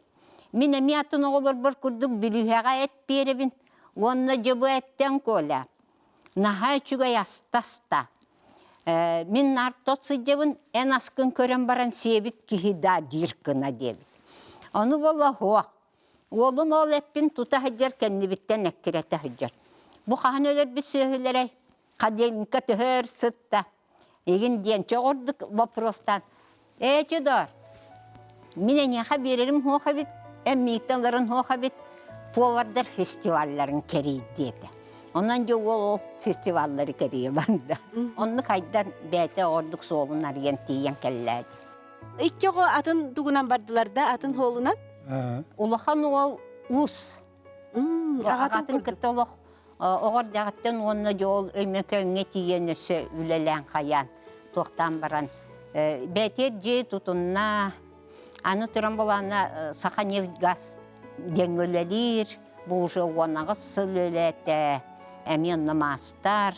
Мин эмиэ атын оҕолорбор курдук бүлүүһэҕэ эт биэрэбин уонна дьэ бу эттэн Коля наһаа үчүгэй аста-аста. Мин наар тот сылдьабын, эн аскын көрөн баран сиэбит киһи да диир гына диэбит. Ону буола суох. Уолум ол эппин тута сылдьар кэннибиттэн эккирэтэ сылдьар. Бу хаһан өлөрбүт сүөһүлэрэй? Ходильникка төһө өр сытта? Игин диэн чоҕурдук вопростаан Ээ, Чудор, мин эйиэхэ биэрэрим суох эбит, эн миигиттэн ыларын суох эбит, повардар фестивалларын кэрий диэтэ. Онон дьэ уол ол фестиваллары кэрийэ барда. Оннук айдан бэйэтэ ордук суолун арыйан тиийэн кэллээди. Икки оҕо атын тугунан бардылар да, атын суолунан? Улахан уол уус. Аҕатын кытта олох оҕо эрдэҕиттэн уонна дьэ ол Өймөкөөҥҥө тиийэн өссө үлэлээн хайаан туохтаан баран бээтиэр дьиэ тутунна аны туран булаана Саханефтьгаз диэҥҥэ үлэлиир бу уже 18 сыл үлэлээтэ эмиэ онно маастар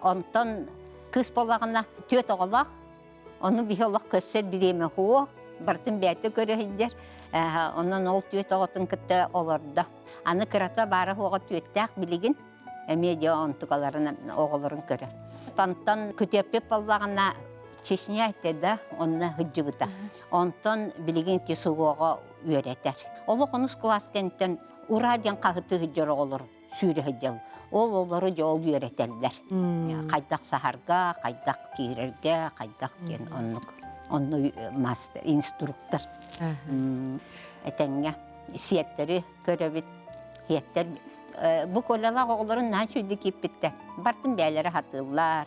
онтон кыыс буоллаҕына түөрт оҕолоох Ону биһи олох көрсөр бириэмэ суох, барытын бэйэтэ көрө сылдьар. Онон ол түөт оҕотун кытта олордо. Аны кырата баара-суоҕа түөттээх билигин эмиэ дьэ онтукаларын оҕолорун көрөр. Онтон күтүөппүт буоллаҕына Чечня этэ да, онно сылдьыбыта. Онтон билигин ити сугуоҕа үөрэтэр. Олох онус кылаас кэнниттэн ура диэн хаһыты сылдьар оҕолор сүүрэ сылдьан ол олору дьэ ол үөрэтэллэр хайдах саһарга хайдах киирэргэ хайдах диэн оннук онно мастер инструктор этэҥҥэ сиэттэри көрөбүт сиэттэр бу Колялаах оҕолорун наһаа үчүгэйдик кииппиттэр бартын бэйэлэрэ сатыыллар.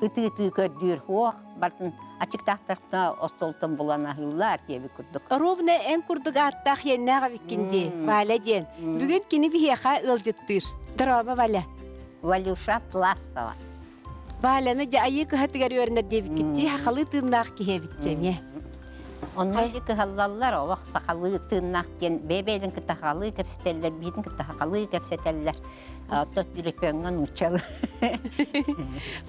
Ытыы-ытыы көрдүүр суох, бартын аччыктаахтарына остуолтан булан аһыыллар диэбит курдук. Ровно эн курдук ааттаах иэннээх эбиккин дии, Валя диэн. Бүгүн кини биһиэхэ ыалдьыттыыр. Дорообо, Валя. Валюша Пласова. Валяны дьэ айыы кыһатыгар үөрэнэр диэбиккит дии, сахалыы тыыннаах киһи эбит эмиэ. Онно кыһаллаллар, олох сахалыы тыыннаах диэн бэйэ-бэйэлэрин кытта сахалыы кэпсэтэллэр, биһитин кытта сахалыы кэпсэтэллэр. Оттон түлүпүөҥҥэ нууччалыы.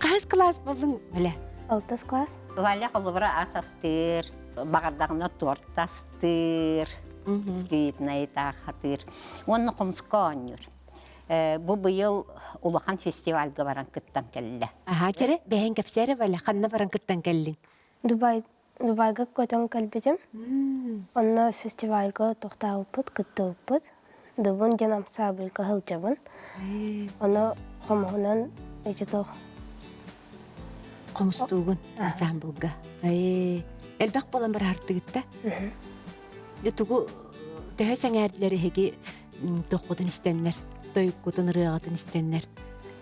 Хаһыс кылаас буоллуҥ, Валя? Алтыс класс. Валя холобура ас астыыр, баҕардаҕына торт астыыр, бисквитнай таахатыыр. Уонна хомуска оонньуур. Бу быйыл улахан фестивальга баран кыттан кэллэ. Аһаа, чэрэ, бэйэҥ кэпсээрэ, Валя, ханна баран кыттан кэллиҥ? Дубай Дубайга көтөн кэлбитим. Онно фестивальга тохтообуппут, кыттыбыппыт. Дубун диэн ансаамбльга сылдьабын. Ону хомуһунан ити туох Хомустуугун ансаамбылга. Элбэх буолан бараартыгыт да? Дьэ тугу төһө сэҥээрдилэр эһиги тоххутун истэннэр, тойуккутун, ырыаҕытын истэннэр?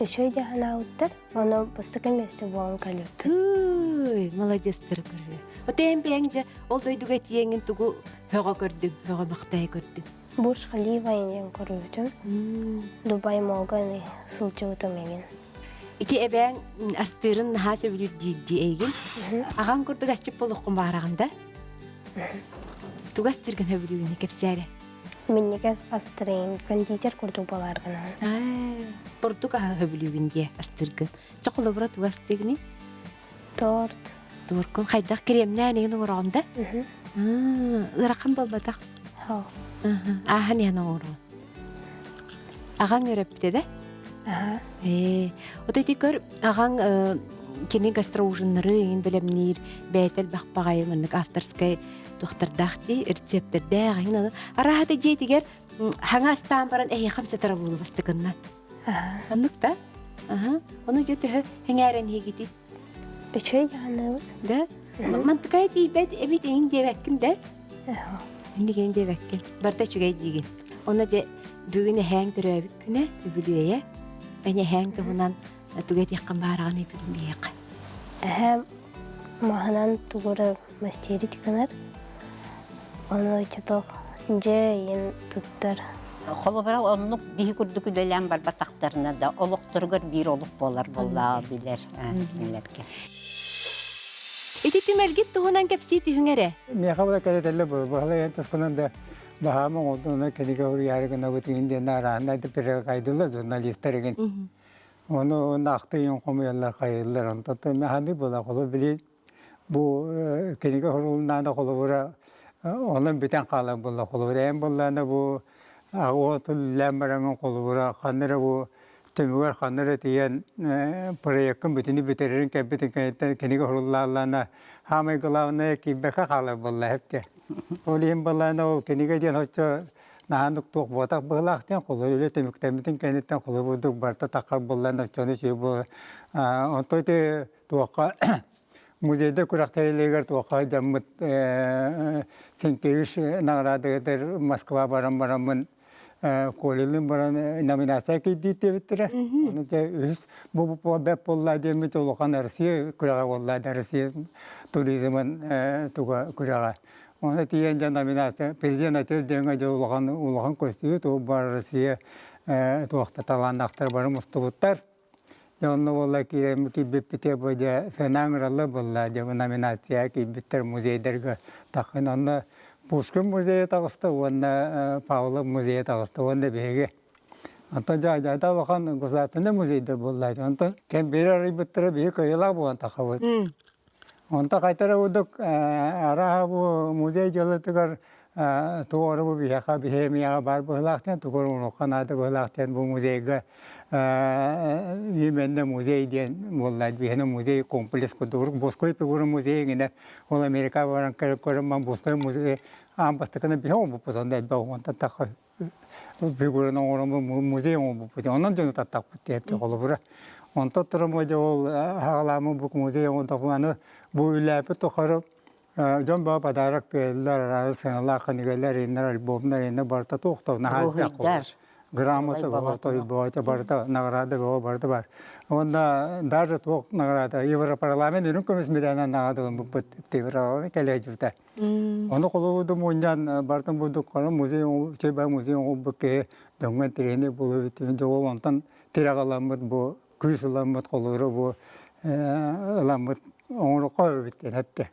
Үчүгэй дии санаабыттар. Ону бастакы миэстэ буолан кэлбит. Тыый, молодецтар көрүө. Отээн бэйэҥ дьэ ол дойдуга тиийэҥҥин тугу һөҕө көрдүҥ, һөҕө махтайа көрдүҥ? Бурж Халифа диэн көрбүтүм. Дубай молга сылдьыбытым игин. Ити эбээҥ астыырын наһаа сөбүлүүр диирдии эйигин. Аҕаҥ курдук асчыт буолуоххун баҕараҕын да? Тугу астыыргын сөбүлүүгүн кэпсээрэ. Минньигэс астырыйын кондитер курдук буолааргынан. Бурдук аһы сөбүлүүгүн диэ астыыргын. Чэ холобура тугу астыыгыный? Торт. Торкун хайдах кремнээн игин оҥороҕун да? Ыарахан буолбатах. Ааһан иһэн оҥороҕун. Аҕаҥ өрөппүтэ да? Ээ, вот ити көр, аҕаҥ кини гастроужиннары иҥин бэлэмниир, бэйэтэ элбэх баҕайы маннык авторскай туохтардаах дии, рецептэрдээх иҥин ону арааһата дьиэтигэр хаҥа астаан баран эһиэхэ амсатара буолу бастакынна. Оннук да? Аха. Ону дьэ төһө хэҥээрэн иһигитий? Үчүгэй дьаһаныыбыт. Да? Мантыкай тиийбэт эбит эҥин диэбэккин да? Инник диэбэккин. Барыта үчүгэй диигин. Онно дьэ бүгүн эһээҥ төрөөбүт күнэ, үбүлүөйэ. Эн эһээҥ туһунан тугу этиэххин баараҕыный бүгүн биһиэхэ? Эһээм маһынан тугу эрэ мастерить гынар. Ону чотох дьэ ийин туттар. Холобура оннук биһи курдук үлэлээн барбатахтарына да олохторугар биир олук буолар буоллаҕа билэр кинилэргэ. Ити түмэлгит туһунан кэпсии түһүҥ эрэ. Миэхэ була кэлэтэллэ баһылай эн тускунан да баһаам оҥордуна кинигэ уруйаары гынабыт игин диэн арааннай да пирекайдылар журналистар игин. Ону наахтыйын хомуйаллар хайыллар онтон ханнык була холу били Бу кинигэ сурулуннаана холобура онон бүтэн хаалар буолла. Холобура эн буоллаана бу аҕа тыллаан бараммын холобура ханна эрэ бу түмүгэр ханна эрэ тиийэн проеккын бүтүнү бүтэрэрин кэлбитин кэнниттэн кинигэ суруллааллаана саамай главное киирбэккэ хаалар буолла эпте. Ол иһин буоллаана ол кинигэ диэн оччо наһааннык туох буотах быһыылаах диэн холобур үлэ түмүктэммитин кэнниттэн холобурдук барыта таххар буоллаана оччону үчүгэй буолар. Онтон ити туохха музейда күрэхтэһиилэригэр туохха дьаммыт Сенкевич наҕараадыгар Москва баран бараммын Колелин баран номинация киирдиит диэбиттэрэ. Ону дьэ үһүс бу бэп буолла диэммит улахан Россия күрэҕэ буолла Россия туризмын туга күрэҕэ. Ону тиийэн дьэ номинация президент отель диэҥҥэ дьэ улахан улахан көстүү туох бар Россия туохта талааннаахтар бары мустубуттар. Дьэ онно буолла киирэн киирбиппитэ бу дьэ сыанаан ыралла буолла дьэ бу номинацияҕа киирбиттэр музейдарга таххын онно Пушкин музейа таҕыста уонна Павлов музейа таҕыста уонна биһиги онтон дьэ дьэ улахан государственнай музейдар буолла онтон кэмбиэри арыйбыттара биһи кыайыылаах буолан тахабыт Онто хайтара курдук арааһа бу музей дьыалатыгар тугу эрэ бу биһиэхэ биһиэмийэҕэ баар быһыылаах диэн тугу эрэ оҥоруохха наада быһыылаах диэн бу музейга именно музей диэн буолла биһиэнэ музей комплекс курдук Боской фигура музей иҥинэ ол Америка баран көрөн Боской музей аан бастакынан биһи оҥорбуппут онно элбэх онтон тахха фигураны оҥороммут музей оҥорбуппут онон дьону таттахпыт диэбит холобура онтон туран дьэ ол хаҕалааммыт бу музей оҥордохпут аны бу үлээппит тухары дьон баа подарок биэрэллэр араас сыаналаах кинигэлэр иннэр альбомнар иннэ барыта туох да наһаа элбэх Уруһуйдар. Грамота бөҕө, барыта награда бөҕө барыта бар. Уонна даже туох награда Европарламент үрүҥ көмүс медалынан наҕараадалан буппут кэлээдьибитэ. Ону холобуду мунньан бартын бурдук музей чөйбай музей оҥорбут киһи дьоҥҥо интэриэһинэй буолуо эбит. Дьэ ол онтон тирэх ыламмыт бу күүс ыламмыт холобура бу ыламмыт оҥороххо эбит диэн эттэ.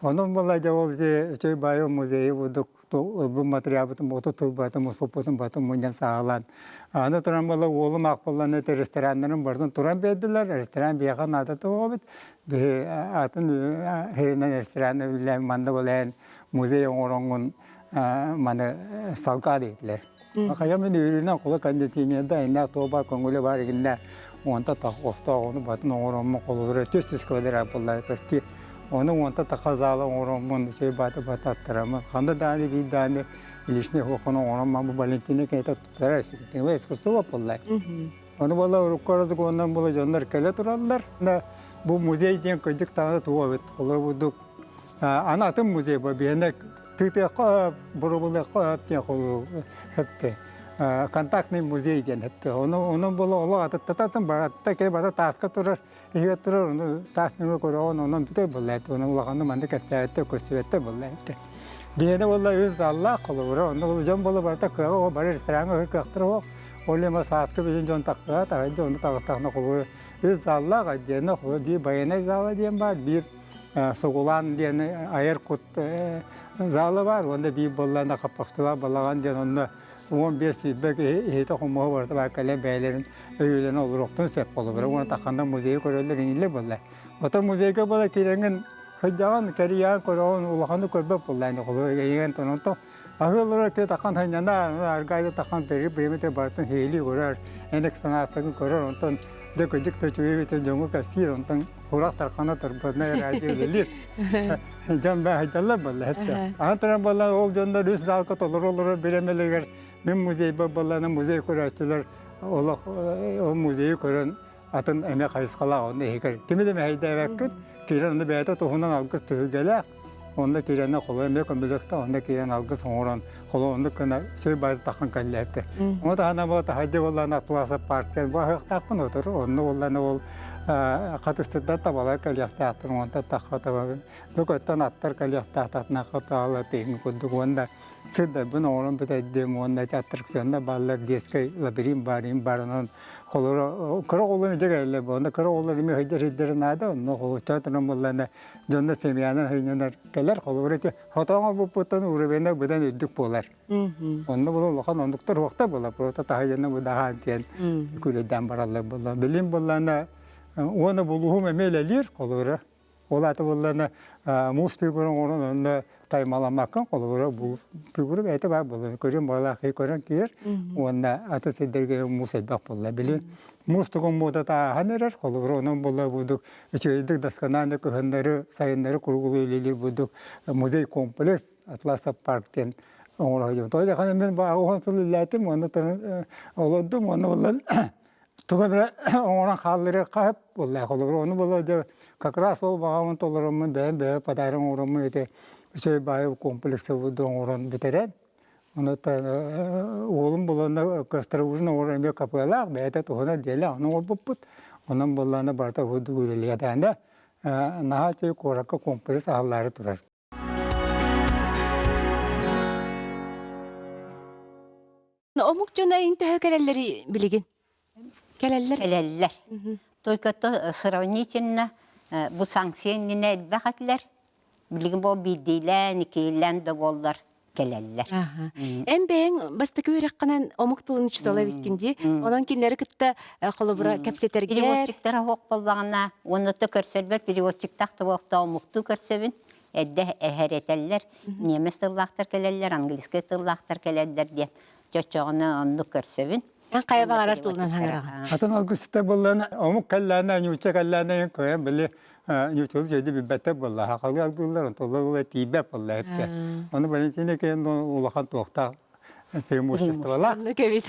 Онон буолла дьэ ол үчүгэй баайы музейы бурдук ылбыт материалбытын оту тылбатын муспуппутун батын мунньан саҕалаан аны туран буолла уолум аах буоллан это рестораннарын барытын туран биэрдилэр ресторан биһиэхэ наадата суох эбит биһи атын сиринэн ресторан үлэлээн манна буолан музей оҥороҥҥун маны салгаа диэтилэр Хайа мин үөрүүнэн холо кондиционерда иннэ туоба көҥүлэ бар игиннэ уонта остоох ону батын оҥороммун холобура түс түс квадрат буолла почти ону уонта таха зала оҥороммун үчүгэй бааты бататтараммын ханна дааны биир дааны лишний хуохону оҥороммун бу Валентина кэйта туттара искусство буолла ону буолла урукку разгоннан була дьоннор кэлэ тураллар бу музей диэн кырдьык даҕаны туох эбит олор бурдук аны атын музей бу биһиэнэ тыытыахха боробулуохха диэн холу хөптө контактный музей диэн хөптө ону онон буола олох атыттататын баратта кэ бара тааска турар иһигэр турар ону таас нөҥүө көрөҕүн онон бүтэр буолла оны улаханны маннык кэпсээбэттэр көстүбэттэр буолла биһиэнэ буолла үс заллаах холобура онно дьон буола барыта кыаҕа бары рестораҥҥа кыахтара суох ол эма сааскы билин дьон таххыа таһырдьа ону таҕыстаҕына холобура үс заллаах отдельно холобура биир военный зала диэн баар биир Сугулаан диэн айар кут зала баар уонна биир буоллаана Хаппахтылаах балаҕан диэн онно 15 сүүрбэ киһи иһитэ хомуһа барыта баар кэлэн бэйэлэрин өйүлэнэ олоруохтун сөп холобура уонна тахханна музейы көрөллөр иҥиллэр буолла. Оттон музейга буола киирэҥҥин сылдьаҕын, кэрийэҕин көрөҕүн улаханнык көрбөт буолла ини холобура эйигин онтон аһыы олорор киһи таххан сынньана аргаайда таххан периметр барытын сиһилии көрөр, эн экспонаттарын көрөр онтон дьэ кырдьык да үчүгэй эбит дьоҥҥо кэпсиир онтон Курах тархана турбатына радио үлэлиир. Дьон баһайдаллар буолла этэ. Аны туран буолла ол дьоннор үс залга толору олорор бириэмэлэригэр мин музейбар буоллаана музей көрөөччүлэр олох ол музейы көрөн атын эмэ хайысхалаах онно иһигэр кими да мэһэйдээбэккит киирэн онно бэйэтэ туһунан алгыс түһүлгэлээх онно киирэнэ холо эмиэ көмөлөктө онно киирэн алгыс оҥорон холо оннук гына сүр баайы таххан кэллээбитэ. Ону таһынан буола таһырдьа буоллаана Атласов парк бу аһыахтаахпын отор онно буоллаана ол хатыстырдан табалар кэлиэхтээхтэр онтон тахха табабын бу көттөн аттар кэлиэхтээхтэртэн хатаала тыын курдук уонна сырдарбын оҥорон бүтэрдим уонна ити аттракционнар бааллар детскай лабиринт баар им бар онон холоро кыра оҕолор илдьэ кэлэллэр бу онно кыра оҕолор эмиэ сылдьар сирдэрэ наада онно холоччоотунан буоллаана дьонно семьянан сынньанар кэлэр холобура ити хотоҥ оҥорбуппуттан уровена быдан үрдүк буолар онно була улахан оннуктар уохта буолар просто таһыйаны быдаһаан диэн күлэйдээн бараллар буолла билим буоллаана уонна булуһум эмиэ үлэлиир холобура Ол аата буоллаҕына муус фигура оҥорон онно таймаламмаккын холобура бу фигура бэйэтэ баар буолла көрүөн баҕалаах киһи көрөн киирэр уонна атын сирдэргэ муус элбэх буолла били муус тугун муодата ааһан эрэр холобура онон буолла бурдук үчүгэйдик досконально кыһыннары сайыннары круглый үлэлиир бурдук музей комплекс Атласов парк диэн оҥоро сылдьабын. Тоҕо диэххэ мин бу аҕыс сыл үлэлээтим уонна олордум уонна буоллар тугу эмэ оҥорон хаалларыахха сөп буолла холобур ону буолла дьэ как раз ол баҕабын толороммун бэйэм бэйэ подарок оҥороммун ити үчүгэй баайы комплексы оҥорон бүтэрэн онуттан уолум буланна костроужин оҥорон эмиэ кафелаах бэйэтэ туһунан дьиэлээх ону оҥорбуппут онон буоллаҕына барыта курдук үлэлиэтээнэ наһаа үчүгэй куоракка комплекс аһыллаары турар. Омук дьоно эйин төһө кэлэллэрий билигин? Кэлэллэр. Кэлэллэр. Только то сравнительно бу санкция иннинэ элбэх этилэр. Билигин бу биирдиилээн, иккиилээн да буоллар кэлэллэр. Эн бэйэҥ бастакы үөрэххинэн омук тылын учуутала эбиккин дии. Онон кинилэри кытта холобура кэпсэтэргэр. Переводчиктара суох буоллаҕына, уонна то көрсөрбөр переводчиктаах да буолуохтаах омуктуу көрсөбүн. Эрдэ эһэрэтэллэр, немец тыллаахтар кэлэллэр, английскай тыллаахтар кэлэллэр диэн чочоҕуна оннук көрсөбүн. Эн хайа баҕарар тылынан хаҥыраҕын. Атын алгысчыта буоллаҕына, омук кэллээнэ, ньуучча кэллээнэ көрөн били ньууччалыы чөйдү билбэттэр буолла. Сахалыы алгыыллар, онтуллар буолла тиийбэт буолла эптэ. Ону Валентина кэлэн улахан туохтаах преимуществолаах. Оннук эбит.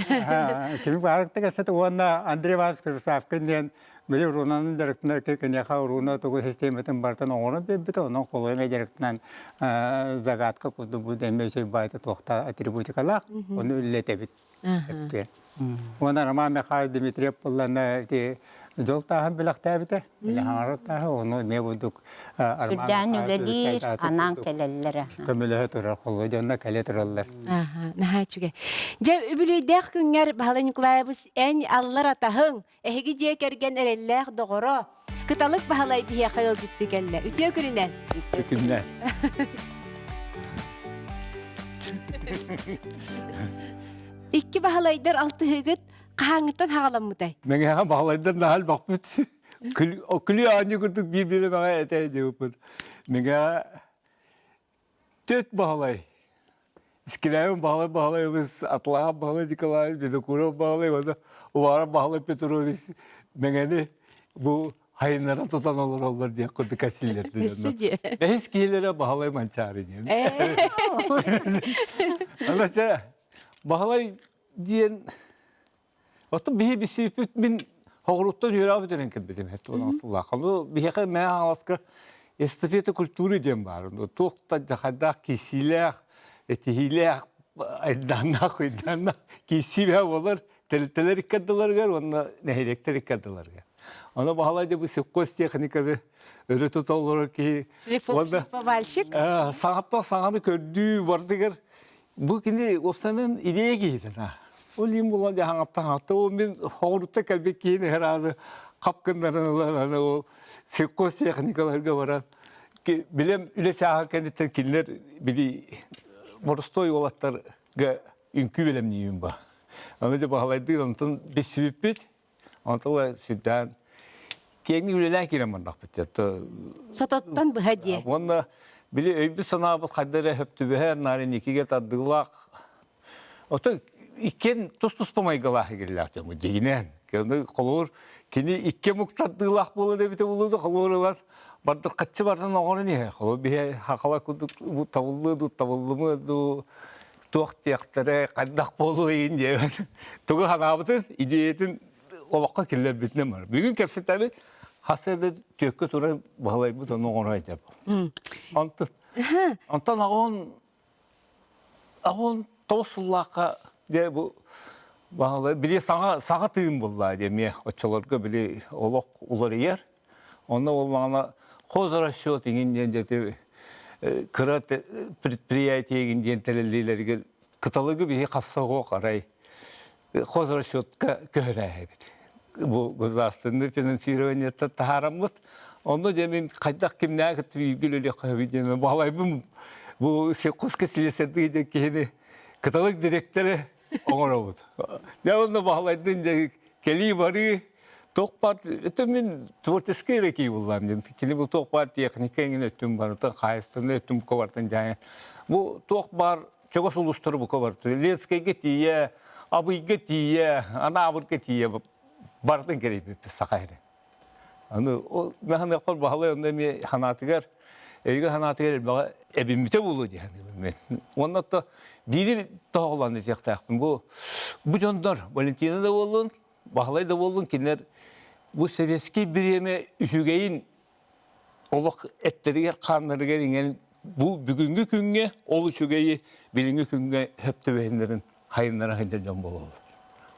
Кими баарыкта кэстэт уонна Андрей Иванович Крысавкин диэн били уруунан дьарыктанар киниэхэ урууна тугу систиэмэтин барытын оҥорон биэрбитэ, онон холуйа дьарыктанан загадка курдук бу эмиэ үчүгэй баайта туохта атрибутикалаах, ону үллэтэбит. Эптиэн. Уонна Роман Михайлович Дмитриев буллана ити дьол тааһын билэхтээбитэ. Билэхаҥарар тааһы, ону эмиэ бурдук Роман Сүрдээн Михайлович үлэлиир, анаан кэлэллэрэ. Көмөлөһө турар, холуо дьонно кэлэ тураллар. Аха, наһаа үчүгэй. Дьэ, үбүлүөйдээх күҥҥэр Баһылай Николаевич эн аллар атаһыҥ, эһиги дьиэ кэргэн эрэллээх доҕоро, Кыталык Баһылай биһиэхэ ыалдьыттыы кэллэ. Үтүө күнүнэн! Үтүө күннэр! Икки Баһылайдар алтыһыгыт хаһааҥҥыттан хаҕаламмытай? Мэҥэҕэ Баһылайдар наһаа элбэхпит. Күлүү оонньуу курдук биир-биир мэҕэ этэ диэбиппит. Мэҥэҕэ Түөрт Баһылай. Искилээбин Баһылай Баһылайыбыс, Атлаһап Баһылай Николаевич, Винокуров Баһылай уонна Уваров Баһылай Петрович Мэҥэни бу хайыннара тутан олороллор диэх курдук кэсиилэр. Бэһис киһилэрэ Баһылай Манчаары диэн. Ана чэ, Баһылай диэн Оттон биһи билсибиппит мин Хоҕуруттан үөрэҕи бүтэрэн кэлбитим сыллаах. Ону биһиэхэ Мэҥэ Хаҥаласка эстафета культуры диэн баар. Туох да хайдаах киирсиилээх, этиһиилээх, айдааннаах, уйдааннаах киирсии буолар тэрилтэлэр икки ардыларыгар уонна нэһилиэктэр икки ардыларыгар. Ону Баһылай дьэ бу сельхозтехниканы өрө тута олорор киһи уонна саҥаттан саҥаны көрдүү бардыгар Бу кини уопсанан идея киһитэ Ол иһин буолан дьаһаҥаттан хаҥатта ол мин хоҕуруттан кэлбит киһини ырааны хап гыннаран ылан аны ол сельхозтехникаларга баран билем үлэ чааһын кэнниттэн кинилэр били боростуой уолаттарга үҥкүү бэлэмниибин ба. Аны дьэ баһылайдыыр онтон билсибиппит Онтон сүрдээн киэҥник үлэлээн киирэн бардахпыт. Сототтон быһа диэ. Уонна били өйбүт-санаабыт хайда эрэ хөптүбэһэр, наар инникигэ тардыылаах. Оттон иккиэн тус-туспа майгылаах игиллээх дьоммут дьигинэн. Холобур, кини икки омук тардыылаах буолан эбитэ буолуо холобур ылар бардырхаччы бардан оҥорон иһэр. Холобур, биһи хахала курдук табыллыа дуу, табыллымыа дуу, туох диэхтэрэ, хайдах буолуой диэн тугу санаабытын, идеятын олоххо киллэрбитинэн бар. Бүгүн кэпсэтэбит, хас эрэ түөккэ туран баһылайбыт ону оҥоро этэ. Онтон онтон аҕон аҕон тоҕус сыллаахха дьэ бу баһылай били саҥа саҥа тыын булла диэ эмиэ оччолорго били олох уларыйар. Онно буоллаҕына хозрасчет иҥин диэн дьэ кыра предприятие иҥин диэн тэриллиилэригэр кыталыгы биһи хасса арай хозрасчетка көһөрөөһөбүт. Бу государственный финансированиеттан таһаараммыт. Онно дьэ мин хайдах кимнээх кытта бииргэ үлэлиэххэ диэн баалайбын бу сельхозка слесарьдыы диэн киһини кыталык дириэктэрэ оҥоробут. Дьэ онно баһылайдын дьэ кэлии-барыы туох баар өтө мин творческий эрэ киһи буллаам диэн кини бу туох баар техника эҥин өттүн барытын хаһаайыстыбаннай өттүн бука барытын дьаһайан бу туох баар чугас улуустары бука барытын Ленскэйгэ тиийэ Абыйга тиийэ Анаабырга тиийэ барытын кэрийбиппит саха сирин Аны ол механыахпар Баһылай онно эмиэ санаатыгар, өйгө санаатыгар элбэҕи эбиммитэ буолуо дии саныыбын мен. Уонна то биири тоһоҕолоон этиэхтээхпин. Бу бу дьоннор Валентина да буоллун, Баһылай да буоллун кинилэр бу сэбиэскэй бириэмэ үчүгэйин олох эттэригэр-хааннарыгар иҥэн бу бүгүҥҥү күҥҥэ ол үчүгэйи билиҥҥи күҥҥэ сөп түбэһиннэрин хайыннара сылдьар дьон буолаллар.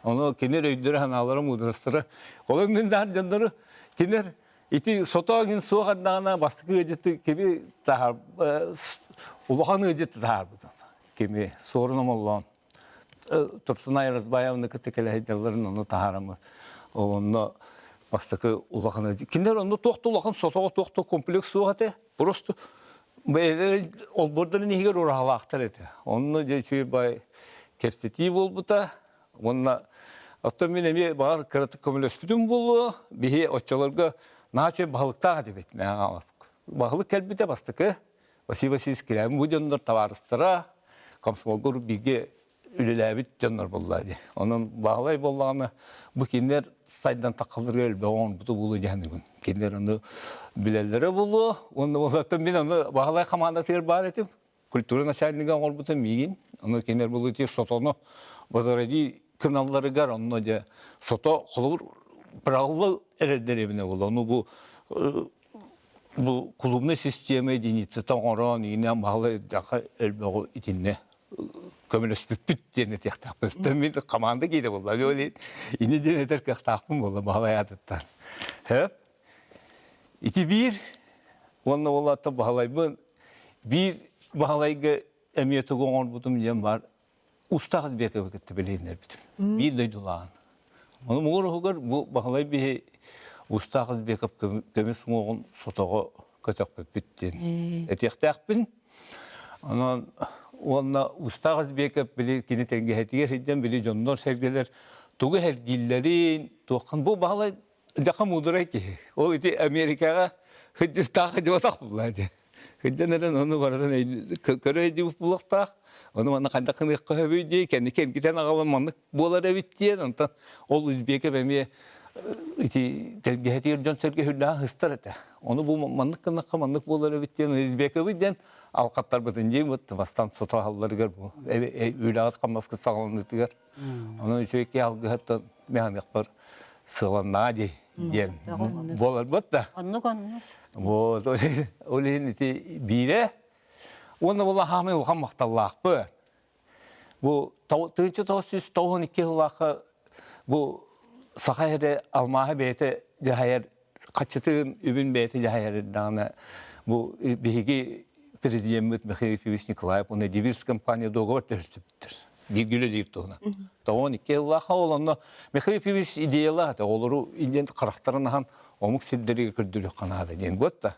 Ону кинилэр өйдөрө-санаалара, муударастара ол мин даһар дьоннору кинилэр ити сото иҥин суох эрдэҕинэ бастакы ыалдьыты кими таһаар улахан ыалдьыты таһаарбытым. Кими Суорун Омоллоон Турсунай Разбаевны кытта кэлэ сылдьалларын ону таһаарамы онно бастакы улахан кинилэр онно туох да улахан сотоҕо туох да комплекс суох этэ просто бэйэлэрин олбуордарын иһигэр ураһалаахтар этэ онно дьэ үчүгэй бай кэпсэтии буолбута уонна оттон мин эмиэ баҕар кыратык көмөлөспүтүм буолуо биһи оччолорго наһаа үчүгэй баһылыктаах этибит баһылык кэлбитэ бастакы Василий Васильевич Кирябин бу дьоннор табаарыстара, комсомолга бииргэ үлэлээбит дьоннор буолла дии. Онон Баһылай буоллаҕына бу кинилэр сайдан таххалларыгар элбэх оҥорбуту буолуо дии саныыбын. Кинилэр ону билэллэрэ буолуо. Уонна боллоттон мин ону Баһылай хамаандатыгар баар этим. Культура начальнига оҥорбутум миигин. Ону кинилэр буолуо сотону возроди кыналларыгар онно дьэ сото холобур быраҕылла эрэр дэриэбинэ буолла. Ону бу бу клубная система единицата оҥорон иинэ маһала элбэҕи итиннэ. Көмөлөспүппүт диэн этиэхтээхпин. Мин команда киирэ буолла. Ол ини диэн этэр кыахтаахпын буолла Баһылай аатыттан. Хөп. Ити биир уонна ол аата Баһылайбын биир Баһылайга эмиэ тугу оҥорбутум диэн бар Устаах Избековы кытта билиһиннэрбитим. Биир дойдулааҕын. Ону муҥур уһугар бу Баһылай биһи Устаах Избеков көмүс уҥуоҕун сотоҕо көтөхпүппүт диэн этиэхтээхпин. Онон уонна Устаах Избеков били кини тэлгэһэтигэр сылдьан били дьоннор-сэргэлэр тугу эргииллэрин, туоххан бу Баһылай дьаха муударай киһи. Ол ити Америкаҕа сылдьыстаах сылдьыбатах булла дии. Сылдьан эрэн ону барытын көрө өйдүүбүт булуохтаах. Ону манна хайдах гыныахха сөбүй дии, кэнники эргитэн аҕалан маннык буолар эбит диэн. Онтон ол Узбеков эмиэ ити тэлгэһэтигэр дьон-сэргэ сүрдээҕин сыстар этэ. Ону бу маннык гыннахха маннык буолар эбит диэн Узбековы диэн алхаттарбытын дии вот бастаан сото аһалларыгар бу үлэҕит-хамнаскыт саҕаланыытыгар. Онон үчүгэй киһи алгыһыттан механикпар сыаланнаа дии диэн буоларбыт да. Оннук оннук. Вот ол иһин ити биирэ уонна була хаамай улахан махталлаахпын. Бу 1992 сыллаахха бу саха эрэ алмааһы бэйэтэ дьаһайар хаччытын үбүн бэйэтэ дьаһайар даҕаны бу биһиги президеммит Михаил Ефимович Николаев уонна Дивирс компания договор түһэрсибиттэр. Бииргэ үлэлиир туһунан. 92 сыллаахха ол онно Михаил Ефимович идеялаах этэ. Олору индиэн харахтарын аһан омук сирдэригэр көрдөрүөххэ наада диэн буотта.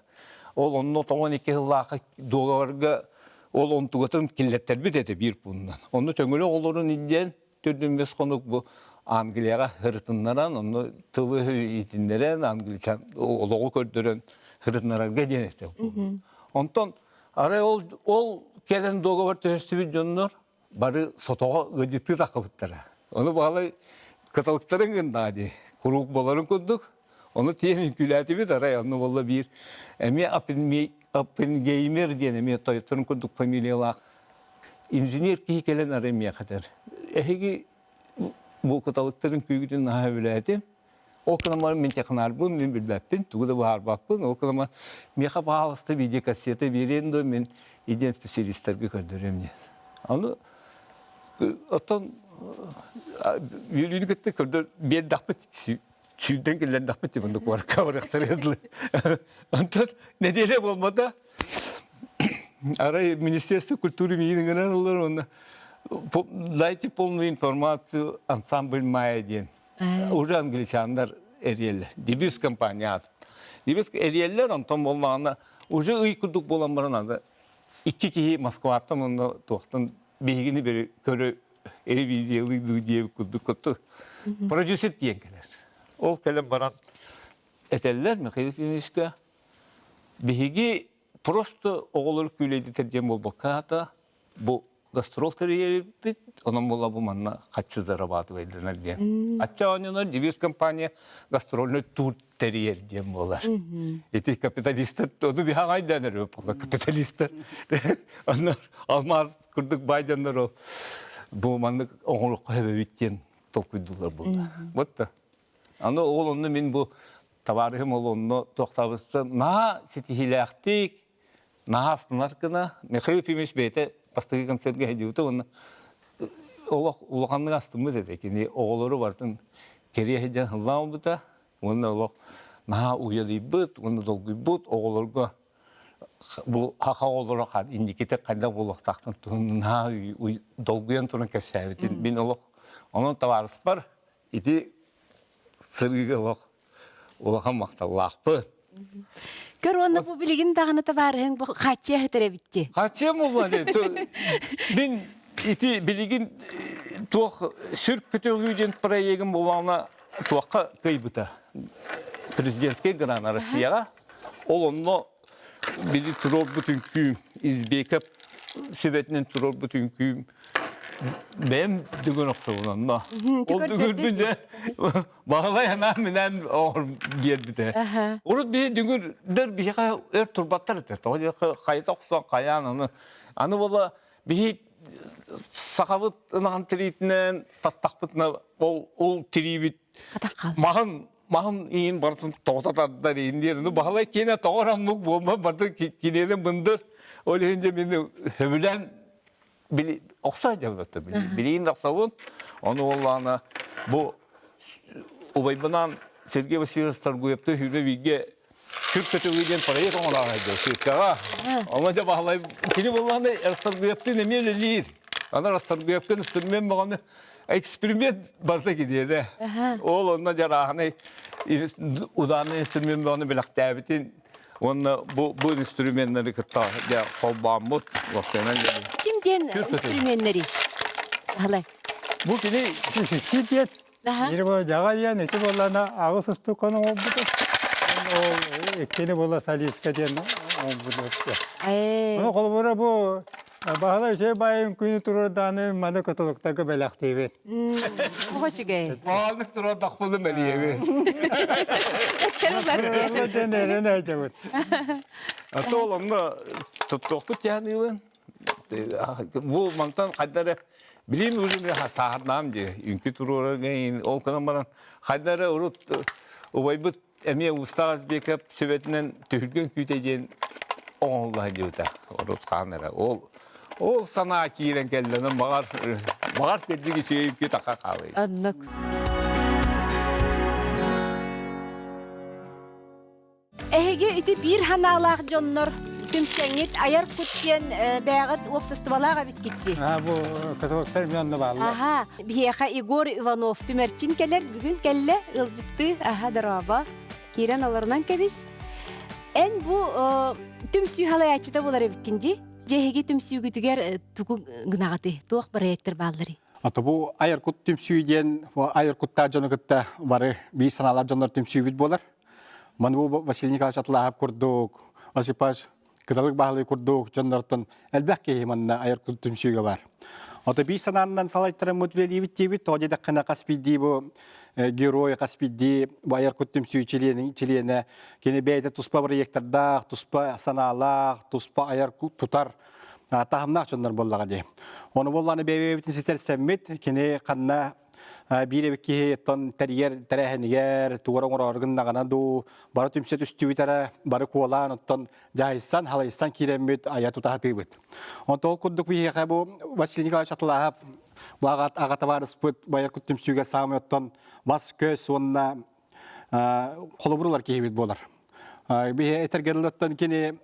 Ол онно 92 сыллаахха договорга ол онтугатын киллэттэрбит этэ биир пуунунан. Онно төҥүлү оҕолорун илдьэн төрдүн бэс хонук бу Англияҕа ырытыннаран, онно тылы иитиннэрэн, англичан олоҕу көрдөрөн ырытыннарарга диэн этэ. Онтон арай ол ол кэлэн договор түһэрсибит дьоннор бары сотоҕо ыалдьыттыы таххыбыттара. Ону баҕалай кыталыктарын гыннаа дии, куруук буоларын курдук. Ону тиийэн үҥкүүлээтибит, арай онно буолла биир эмиэ Оппенгеймер диэн эмиэ тойотторун курдук фамилиялаах инженер киһи кэлэн арай миэхэ этэр. Эһиги бу кыталыктарын күүгүтүн наһаа сөбүлээтим. Ол гынан баран мин технарбын, мин билбэппин, тугу да быһаарбаппын. Ол гынан баран миэхэ пожалуйста видеокассета биэриэн дуо, мин идиэн специалистарга көрдөрүөм диэн. Аны оттон үөрүүнү кытта көрдөр биэрдэхпит сүүрдэн киллэрдэхпит тибинди куоракка барыахтар дылы. Онтон нэдиэлэ буолбата арай Министерство культуры миигин ыҥыран ыллар уонна дайте полную информацию ансамбль Майя диэн уже англичаннар эриэллэр. Дебюс компания аатын. Дебюс эриэллэр, онтон буоллаҕына уже ый курдук буолан баран аны икки киһи Москваттан уонна туохтан биһигини бери көрө ревизиялыы дуу диэбит курдук курдук продюсер диэн кэлэр. Ол кэлэн баран этэллэр Михаил Ефимовичка биһиги просто оҕолору күүлэйдэтэр диэн буолбакка аата бу гастрол тэрийэрбит, онон буолла бу манна хаччы зарабатывайданар диэн. Ачча оонньонор девиз компания гастрольный тур тэрийэр диэн буолар. Ити капиталистар, ону биһаҕай дэнэр буолла капиталистар. Оннор алмаз курдук байденнар ол бу маннык оҥоруохха сөбөбүт диэн толкуйдуулар буолла. Вот да. Аны ол онно мин бу табаарыһым ол онно туохтаабыттан наһаа ситиһиилээхтик наһаа астынар гына Михаил Ефимович бэйэтэ бастакы концертга сылдьыбыта уонна олох улаханнык астыммыт этэ. Кини оҕолору барытын кэриэ сылдьан ыллаан ылбыта уонна олох наһаа уйадыйбыт уонна долгуйбут оҕолорго бу саха оҕолоро инникитэ хайдах буолуохтаахтын туһунан наһаа долгуйан туран кэпсээбитин мин олох онон табаарыспар ити сырыыга олох улахан махталлаахпын. Көр уонна бу билигин даҕаны табаарыһыҥ бу хааччыйа сытар эбит дии. Хааччыйа буолла Мин ити билигин туох сүр көтөҕүү диэн проегым буоллаҕына туохха кыайбыта. Президентскэй гран Россияҕа. Ол онно били туруорбут үҥкүүм Избеков сүбэтинэн туруорбут үҥкүүм бэйэм дүгүн охсобун онно. Ол дүгүрбүн дьэ Баһылай анаан-минээн оҕор биэрбитэ. Урут биһи дүҥүрдэр биһиэхэ өр турбаттар этэ. Тоҕо диэххэ хайыта охсон хайаан аны аны буола биһи сахабыт ынаҕын тириитинэн таттахпытына ол ол тириибит маһын маһын иин барытын тоҕото тардар иин диир. Ну Баһылай киэнэ тоҕо оромнук буолма барыта киниэнэ мындыр. Ол иһин дьэ мин сөбүлээн. били охсо дьабыта билиин охсобун ону уоллаана бу убайбынаан Сергей Васильевич Торгуевты сүүрбэ бииргэ Сүр көтөҕүү диэн проект оҥолоох айдыр циркаҕа. Онно дьэ Баһылай кини буоллаҕына Расторгуевтыын эмиэ үлэлиир. Аны Расторгуевка инструмент бөҕөнү эксперимент барыта кириэдэ. Ол онно дьарааһынай удаанный инструмент бөҕөнү бэлэхтээбитин уонна бу бу инструменнары кытта дьэ холбооммут уопсайынан Ким диэн инструменнэрий? Баһылай. Бу кини Ситиет Биир бу дьаҕайыан ити буоллаҕына аҕыс устуканы оҥорбутум. Ол иккини буола солистка диэн оҥорбутум. Ону холобура бу Баһылай үчүгэй баайын күнү туруордааны маны кытылыктарга бэлэхтиибит. Оҕо үчүгэй. Баалык туруордахпыны мэлиэбин. Эттэр ылар диэн эрэн өйдөбүт. А то ол онно туттуохпут дьаһаныыбын. Бу мантан хайда эрэ билим уже сааһырнаам дии үҥкүү туруорар ол гынан баран хайда эрэ урут убайбыт эмиэ Устаах Азбеков сүбэтинэн түһүлгэ үҥкүүтэ диэн оҥоһулла сылдьыбыта урут хаан эрэ ол ол санаа киирэн кэллэ баҕар баҕар кырдьык үчүгэй үҥкүү таха хаалый Оннук. Эһиги ити биир ханаалаах дьоннор түмсэҥҥит айар кут диэн бэйэҕит уопсастыбалаах эбиккит дии. Аа бу католиктар эмиэ онно бааллар. Аха, биһиэхэ Егор Иванов түмэрчин кэлэр, бүгүн кэллэ, ыалдьыттыы, аха, дорообо. Киирэн олорунан кэбис. Эн бу түмсүү халайааччыта буолар эбиккин дии. Дьэ эһиги түмсүүгүтүгэр тугу гынаҕытый? Туох проектор баалларый? Ото бу айар кут түмсүү диэн айар куттаах дьону кытта бары биир санаалаах дьоннор түмсүүбүт буолар. Маны бу Василий Николаевич Атлаһап курдук, Осипович Кыталык Баһылай курдук дьоннортон элбэх киһи манна айар түмсүүгэ бар. Ото биир санааннан салайтараммыт үлэлиибит диэбит, тоҕо диэтэххинэ хас биирдии бу герой, хас биирдии бу айар кут түмсүү чилиэнэ кини бэйэтэ туспа проектордаах, туспа санаалаах, туспа айар тутар таһымнаах дьоннор буоллаҕа дии. Ону буоллаҕына бэйэ-бэйэбитин ситэрсэммит, кини ханна биир эбит киһи оттон тэрийэр тэрээһинигэр тугу эрэ оҥороору гыннаҕына дуу бары түмсэ түстүбүт эрэ бары куолаан оттон дьаһайсан халайсан киирэммит айа тутаһатыыбыт. Онтон ол курдук биһиэхэ бу Василий Николаевич Атлаһап бу аҕа табаарыспыт байар түмсүүгэ саамай оттон бас-көс уонна холобур ылар киһибит буолар. Биһи этэргэрилэттэн кини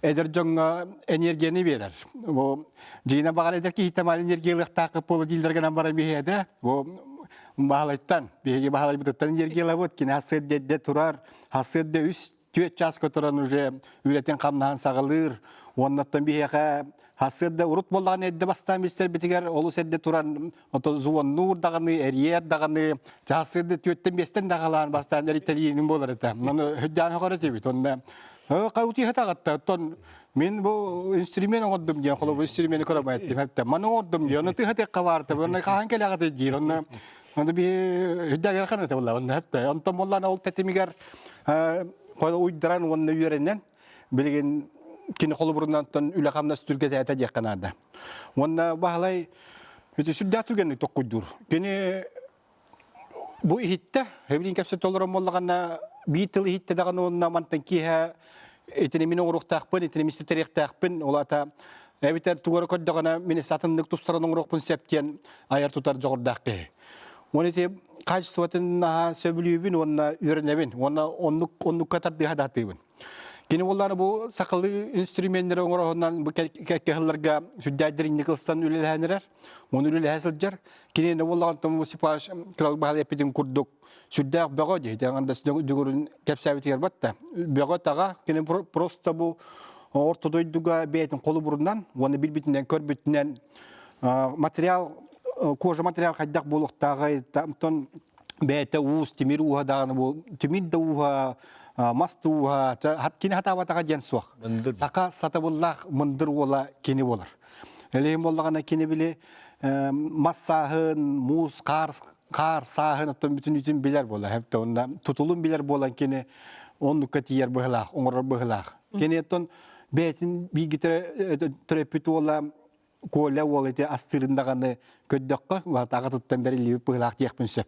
эдэр дьоҥҥо энергияны биэрэр. Бу дьиҥинэн баҕар эдэр киһиттэн баар энергия ылыахтааххыт буолуо дииллэр гынан баран биһиэдэ бу Баһылайтан биһиги Баһылайбытыттан энергиялабыт кини хасыат дедде турар хасыат да үс түөрт чааска туран уже үлэтин хамнаһын саҕалыыр уоннаттан биһиэхэ хасыат да урут буоллаҕына эрдэ бастаан билсэрбитигэр олус эрдэ туран Ото звоннуур даҕаны, эрийэр даҕаны, чаһасыырда түөттэн биэстэн даҕалаан бастаан эритэлиинин буолар этэ. Ону хөддөөн хоҕор этибит. Онно хаутиха таҕатта. Оттон мин бу инструмент оҥордум диэн холобур инструмени көрөм эттим. Хэптэ маны оҥордум диэн. Ону тыха тыха баарта. Онно хаһан кэлэҕит диир. Онно онно би хөддөөгөр ханата буолла. Онно хэптэ. Онтон буоллаана ол тэтимигэр уйдаран уонна үөрэнэн билигин кини холобурунан үлэ-хамнас түргэтээтэ диэххэ наада. Уонна Баһылай ити сүрдээх түргэнник токкуйдуур. Кини бу иһиттэ, эбилин кэпсэтэ олорон буоллаҕына биир тыл иһиттэ даҕаны уонна мантан киэһэ итини мин оҥоруохтаахпын, итини мин ситэриэхтээхпин, ол аата эбэтэр тугу эрэ көрдөҕүнэ мин сатыннык тупсаран оҥоруохпун сөп диэн айар тутар дьоҕурдаах киһи. Уонна ити качествотын наһаа сөбүлүүбүн уонна үөрэнэбин уонна оннук оннукка тардыһа да сатыыбын. Кини буоллаҕына бу сахалыы инструменнары оҥороһунан бу кэккэ сылларга сүрдээх дириҥник ылсан үлэлэһэн эрэр. Уонна үлэлэһэ сылдьар. Кини не буоллаҕына Тому Сипаш Кырал Баһылай эппитин курдук сүрдээх бөҕө дии. Аңардас дүгүрүн кэпсээбитигэр батта. Бөҕө таҕа кини просто бу орто дойдуга бэйэтин холобурунан уонна билбитинэн көрбүтүнэн материал кожа материал хайдах буолуохтааҕый онтон бэйэтэ уус тимир ууһа даҕаны бу тимир да ууһа мас да ууһа кини хатаабатаҕа диэн суох саха сатабыллаах мындыр уола кини буолар элэһин буоллаҕына кини били мас сааһын муус хаар хаар сааһын оттон бүтүннүүтүн билэр буолар хэптэ онно тутулун билэр буолан кини оннукка тиийэр быһылаах оҥорор быһылаах кини оттон бэйэтин бииргэ төрөппүт уола Коля уол ити астыырын даҕаны көрдөххө, аҕатыттан бэриллибит быһыылаах диэхпин сөп.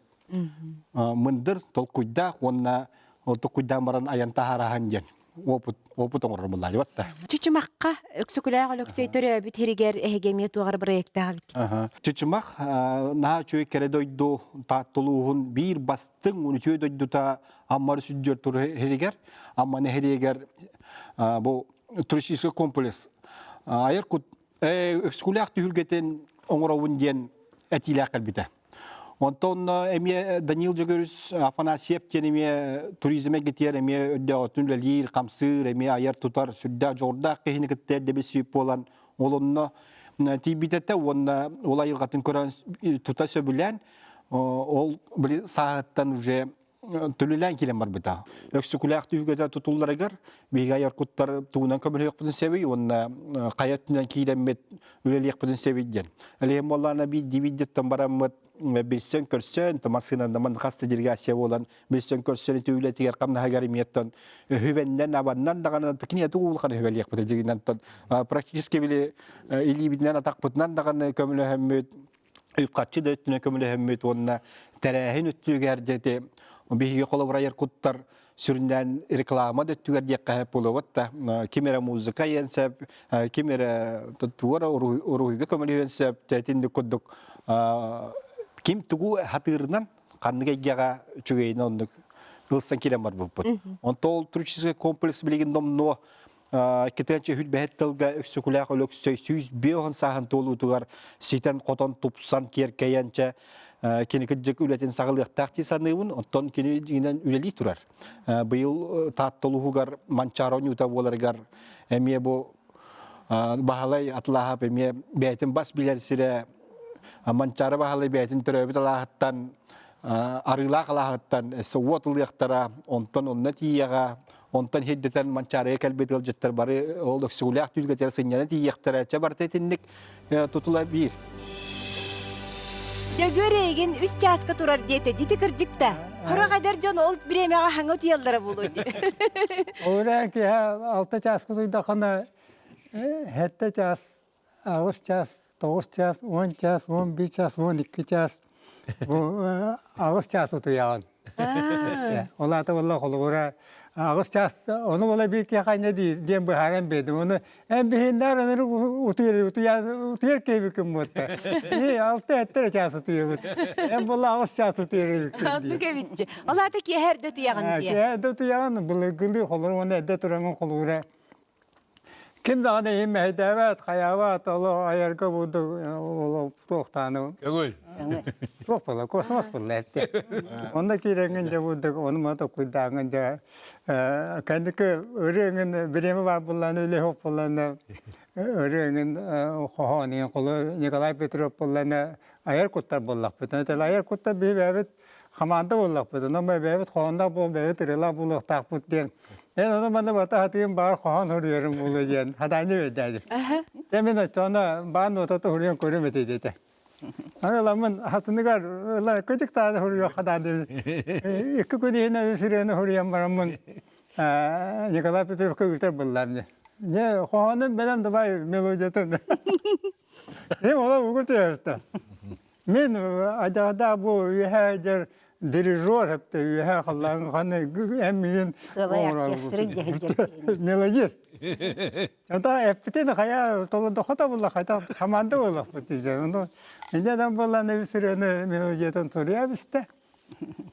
Мындыр, толкуйдаах уонна ол толкуйдаан баран айан таһаараһан диэн. опыт опыт оҥорор буоллаа да. Чычымахха Өксөкүлээх Өлөксөй төрөөбүт һиригэр эһиги эмиэ туох эрэ бырайыактаах эбит. Чычымах наһаа үчүгэй кэрэ дойду Таатталууһун биир бастыҥ үтүө дойдута Аммар сүддүөр тур һиригэр Амма нэһилиэгэр бу туристический комплекс айар кут Өксөкүлээх түһүлгэтин оҥоробун диэн этиилээх кэлбитэ. Онтон эмиэ Данил Дьөгүөрүс Афанасьев диэн эмиэ туризм эйгэтигэр эмиэ өрдөөҕүттэн үлэлиир, хамсыыр, эмиэ айар-тутар, сүрдээх дьоҕурдаах киһини кытта эрдэ билсибит буолан, ол онно тиийбит этэ уонна ол айылҕатын көрөн тута сөбүлээн, ол били сааһыттан уже төлүлээн киирэн барбыта. Өксөкүлээх түһүлгэтэ тутулларыгар биһиги айар куттар тугунан көмөлөһүөхпүтүн сөбүй уонна хайа өттүнэн киирэммит үлэлиэхпитин сөбүй диэн. Элиһин буоллаана биирдии биирдиттэн бараммыт билсэн көрсөн, массыынанан хас да делегация буолан билсэн көрсөн ити үлэтигэр хамнаһыгар имиэттэн өһүбэннэн абаннан даҕаны кини тугу улахан өһүбэлиэхпит дьигинэн практически били илиибитинэн атахпытынан даҕаны көмөлөһөммүт үп-харчы да өттүнэн көмөлөһөммүт уонна тэрээһин өттүгэр дьэ биһиги холобура куттар сүрүннээн реклама да өттүгэр диэххэ сөп буолуобат да ким эрэ музыка айыан сөп ким эрэ тугу эрэ уруһуйга көмөлөһүөн сөп итинник курдук ким тугу хатыырынан ханнык эйгэҕэ үчүгэйинэн оннук ылсан киирэн барбыппыт. Онто ол туристический комплекс билигин номнуо Китэнчэ хүрбэһит тылга Өксөкүлээх Өлөксөй 105 сааһын туолуутугар ситэн-хотон тупсан киэркэйэн чэ кини кырдьык үлэтин саҕалыахтаах дии саныыбын. Оттон кини дьиҥинэн үлэлии турар. Быйыл Таатта улууһугар Манчаары оонньуута буоларыгар эмиэ бу Баһылай Атлааһап эмиэ бэйэтин бас билэр сирэ Манчаары Баһылай бэйэтин төрөөбүт алааһыттан Арыылаах алааһыттан өссө уот ылыахтара, онтон онно тиийэҕэ, онтон сирдэтэн Манчаарыга кэлбит ыалдьыттар бары ол өксөкүлээх түһүлгэтигэр сынньана тиийиэхтэрэ. Чэ барыта итинник тутула биир. Дьөгүөр эйигин үс чааска турар диэтэ, дити кырдьык да. Хорох эдэр дьон ол бириэмэҕэ хаҥа утуйаллара буолуо дии. Ол киһи алта чааска утуйдаххына, сэттэ чаас аҕыс чаас, тоҕус чаас, уон чаас, 11 чаас, 12 чаас бу аҕыс чаас утуйаҕын. Ол аата буолла холобура аҕыс чаас ону буола биир киһи хайна диэн быһааран биэрдим. Ону эн биһиннээр ынырык утуйар утуйар киһибиккин буотта. И алта эттэр чаас утуйабыт. Эн буолла аҕыс чаас утуйар эбиккин Оннук эбит. Ол аата киэһэ эрдэ утуйаҕын диye. Киэһэ эрдэ утуйаҕын былыргылыы холобура уонна эрдэ тураҥын холобура Ким даҕаны иһин мэһэйдээбэт, хайаабат, олох айарга бурдук олох туохтааны Көҥүл. Туох буолла, космос буолла эптэ. Онно киирэҥҥин дьэ бурдук ону маны толкуйдааҥҥын дьэ кэнники ырыаҥын бириэмэ баар буоллаҕына үлэ суох буоллаҕына ырыаҥын хоһоон иһин холу Николай Петров буоллаҕына айар куттар буоллахпыт. Айар куттар биһи бэйэбит хамаанда буоллахпыт, онон бэйэбит хоһоонноох буол, бэйэбит ырыалаах буолуохтаахпыт диэн. Эн ону маны бата сатыым баар хоһоон суруйарым буолуо диэн хадаанньа биэрдээдим. Дьэ мин оччоҕуна баан нуотата суруйан көрүм этэ диэтэ. Аны ыламмын хатыныгар ыла кыдьык тааны суруйуох хадаан диэбит. Икки күн иһинэн үс ырыаны суруйан бараммын Николай Петровка ыытар буоллаам дии. Дьэ хоһоонун бэлэм давай мелодиятын. Им ола угу түһэртэ. Мин адьаҕадаах бу үөһээ дьэр дирижер эптэ үөһээ халлааҥҥа ханна эн миигин Сыалай оркестры дьэһидьэр мелодист. Ата эппитин хайа толордоххо буолла хайта хамаанда буоллахпыт диэн. Ону инньэ да буоллаан эбис ырыаны мелодиятын суруйа бистэ.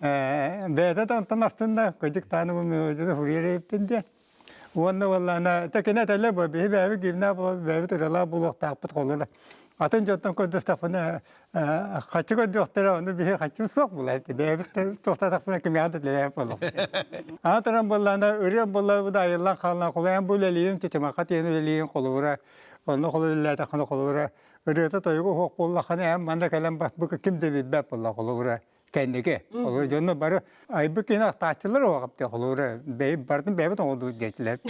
Бэйэтэ да онтон астынна кыдьык тааны бу мелодияны суруйар эбиппин диэн. Уонна буоллаҕына тэкинэ этэллэр бу биһи бэйэбит гимнаа буолан бэйэбит ырыалаах буолуохтаахпыт холура. Атын дьонтон көрдөстөхпүнэ хаччы көрдүөхтэрэ ону биһи хаччы суох буолар бэйэбит туохтаатахпына кимиэхэ да үлэлээбэт буолуохпут. Аны туран буоллаҕына ырыа буолла да айыллан хаалла холуйан бу үлэлиирим чычымахха тиийэн үлэлиирим холобура онно холу үлэлээтэххинэ холобура ырыата тойуга суох буоллаххына эн манна кэлэн бас бу ким да билбэт буолла холобура кэнники. Олор дьонно бары айбыт киһини ахтааччылар оҕапты холура бэйи бартын бэйэбит оҥордубут диэчилэр.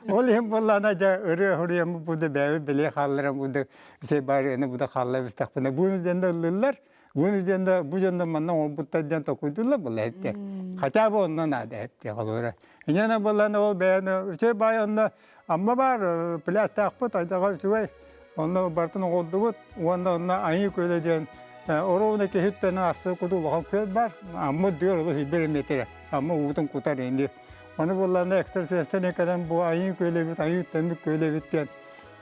Ол иһин буоллаана дьэ ырыа хуруйам бу да бэйэбит билиэ хаалларам бу да сей баарыаны бу да хаалла бистахпына буну диэн да ыллыыллар буну диэн да бу дьонно манна оҥорбуттар диэн токуйдуллар буолла эпте. Хотя бы онно наада эпте холура. Инена буоллаана ол бэйэни үчүгэй баай онно Амма баар пляжтаахпыт айдаҕа үчүгэй Онно барытын оҕордубут уонна онно Айыы күөлэ диэн оруобуна киһиттэн ааспыт курдук улахан күөл баар. Амма үрдүгэр олус илбир миэтэрэ. Амма уутун кутар инди. Ону булларына экстрасенстэн кэлэн бу айыы күөлэбит, айыы үттэммит күөлэбит диэн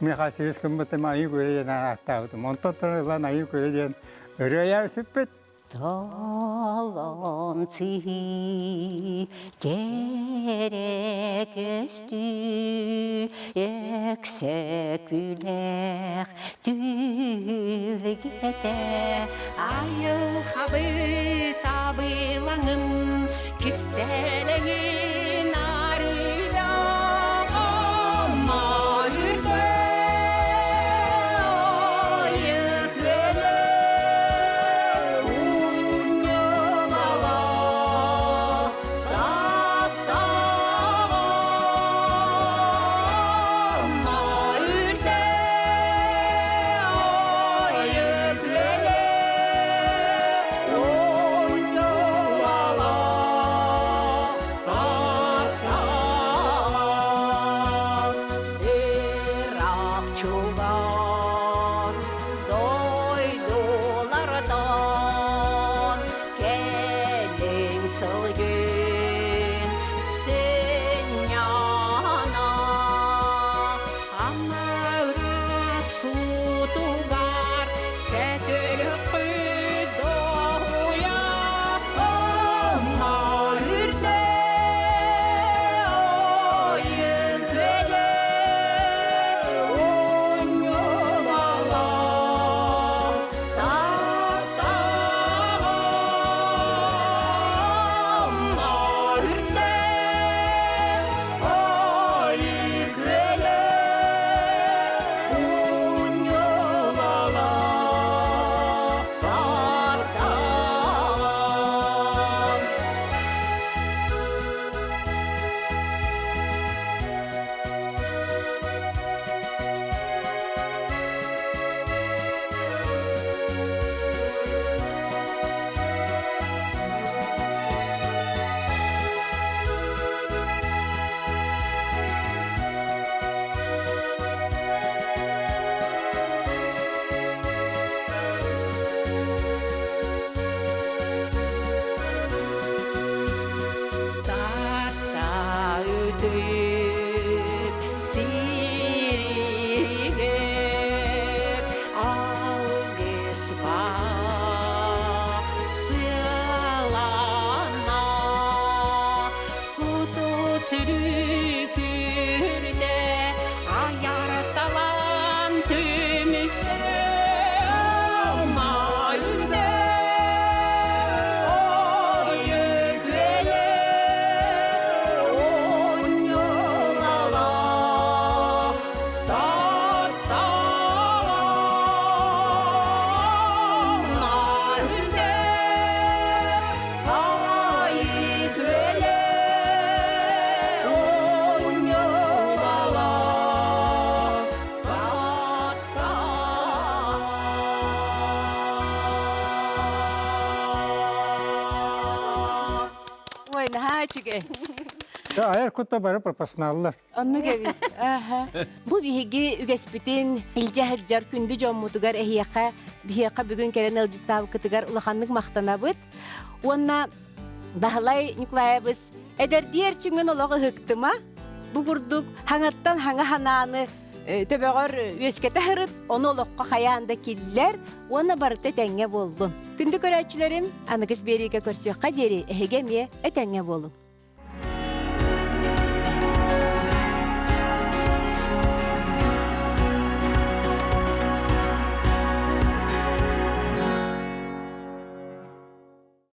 миэхэ сибис гыммытым айыы күөлэ диэн ааттаабытым. Онтон туран ылан айыы күөлэ диэн ырыа сүппүт. Толон сыһыы кэрэ көстүү өксөкүлээх түһүлгэтэ Айылхабыт абылаҥын кистэлэҥин арыйда Амма үрдэ айык Чугас дойдулартан кэлиҥ сылгын сынньана Амара суутугар сөтөлөккү доһуйа Амма үрдэ ойын күөлэ Тааттаытык сиригэр алгыс сыалана куту сүрүкүрдэ аяр талан түмүстэ Майда ойы онньолала Ой, наһаа үчүгэй. Айар кутта бары пропасналлар. Оннук эбит. Аха. Бу биһиги үгэспитин илдьэ сылдьар күндү дьоммутугар эһиэхэ биһиэхэ бүгүн кэлэн ыалдьыттаабыккытыгар улаханнык махтанабыт. Уонна Баһылай Николаевич эдэрдии эрчимҥин олох ыһыктыма. Бу курдук хаҥаттан хаҥа ханааны төбөҕөр үөскэтэ сырыт, ону олоххо хайаан да киллэр уонна барыта этэҥҥэ буоллун. Күндү көрөөччүлэрим, аныгыс биэриигэ көрсүөххэ диэри эһиги эмиэ этэҥҥэ буолуҥ.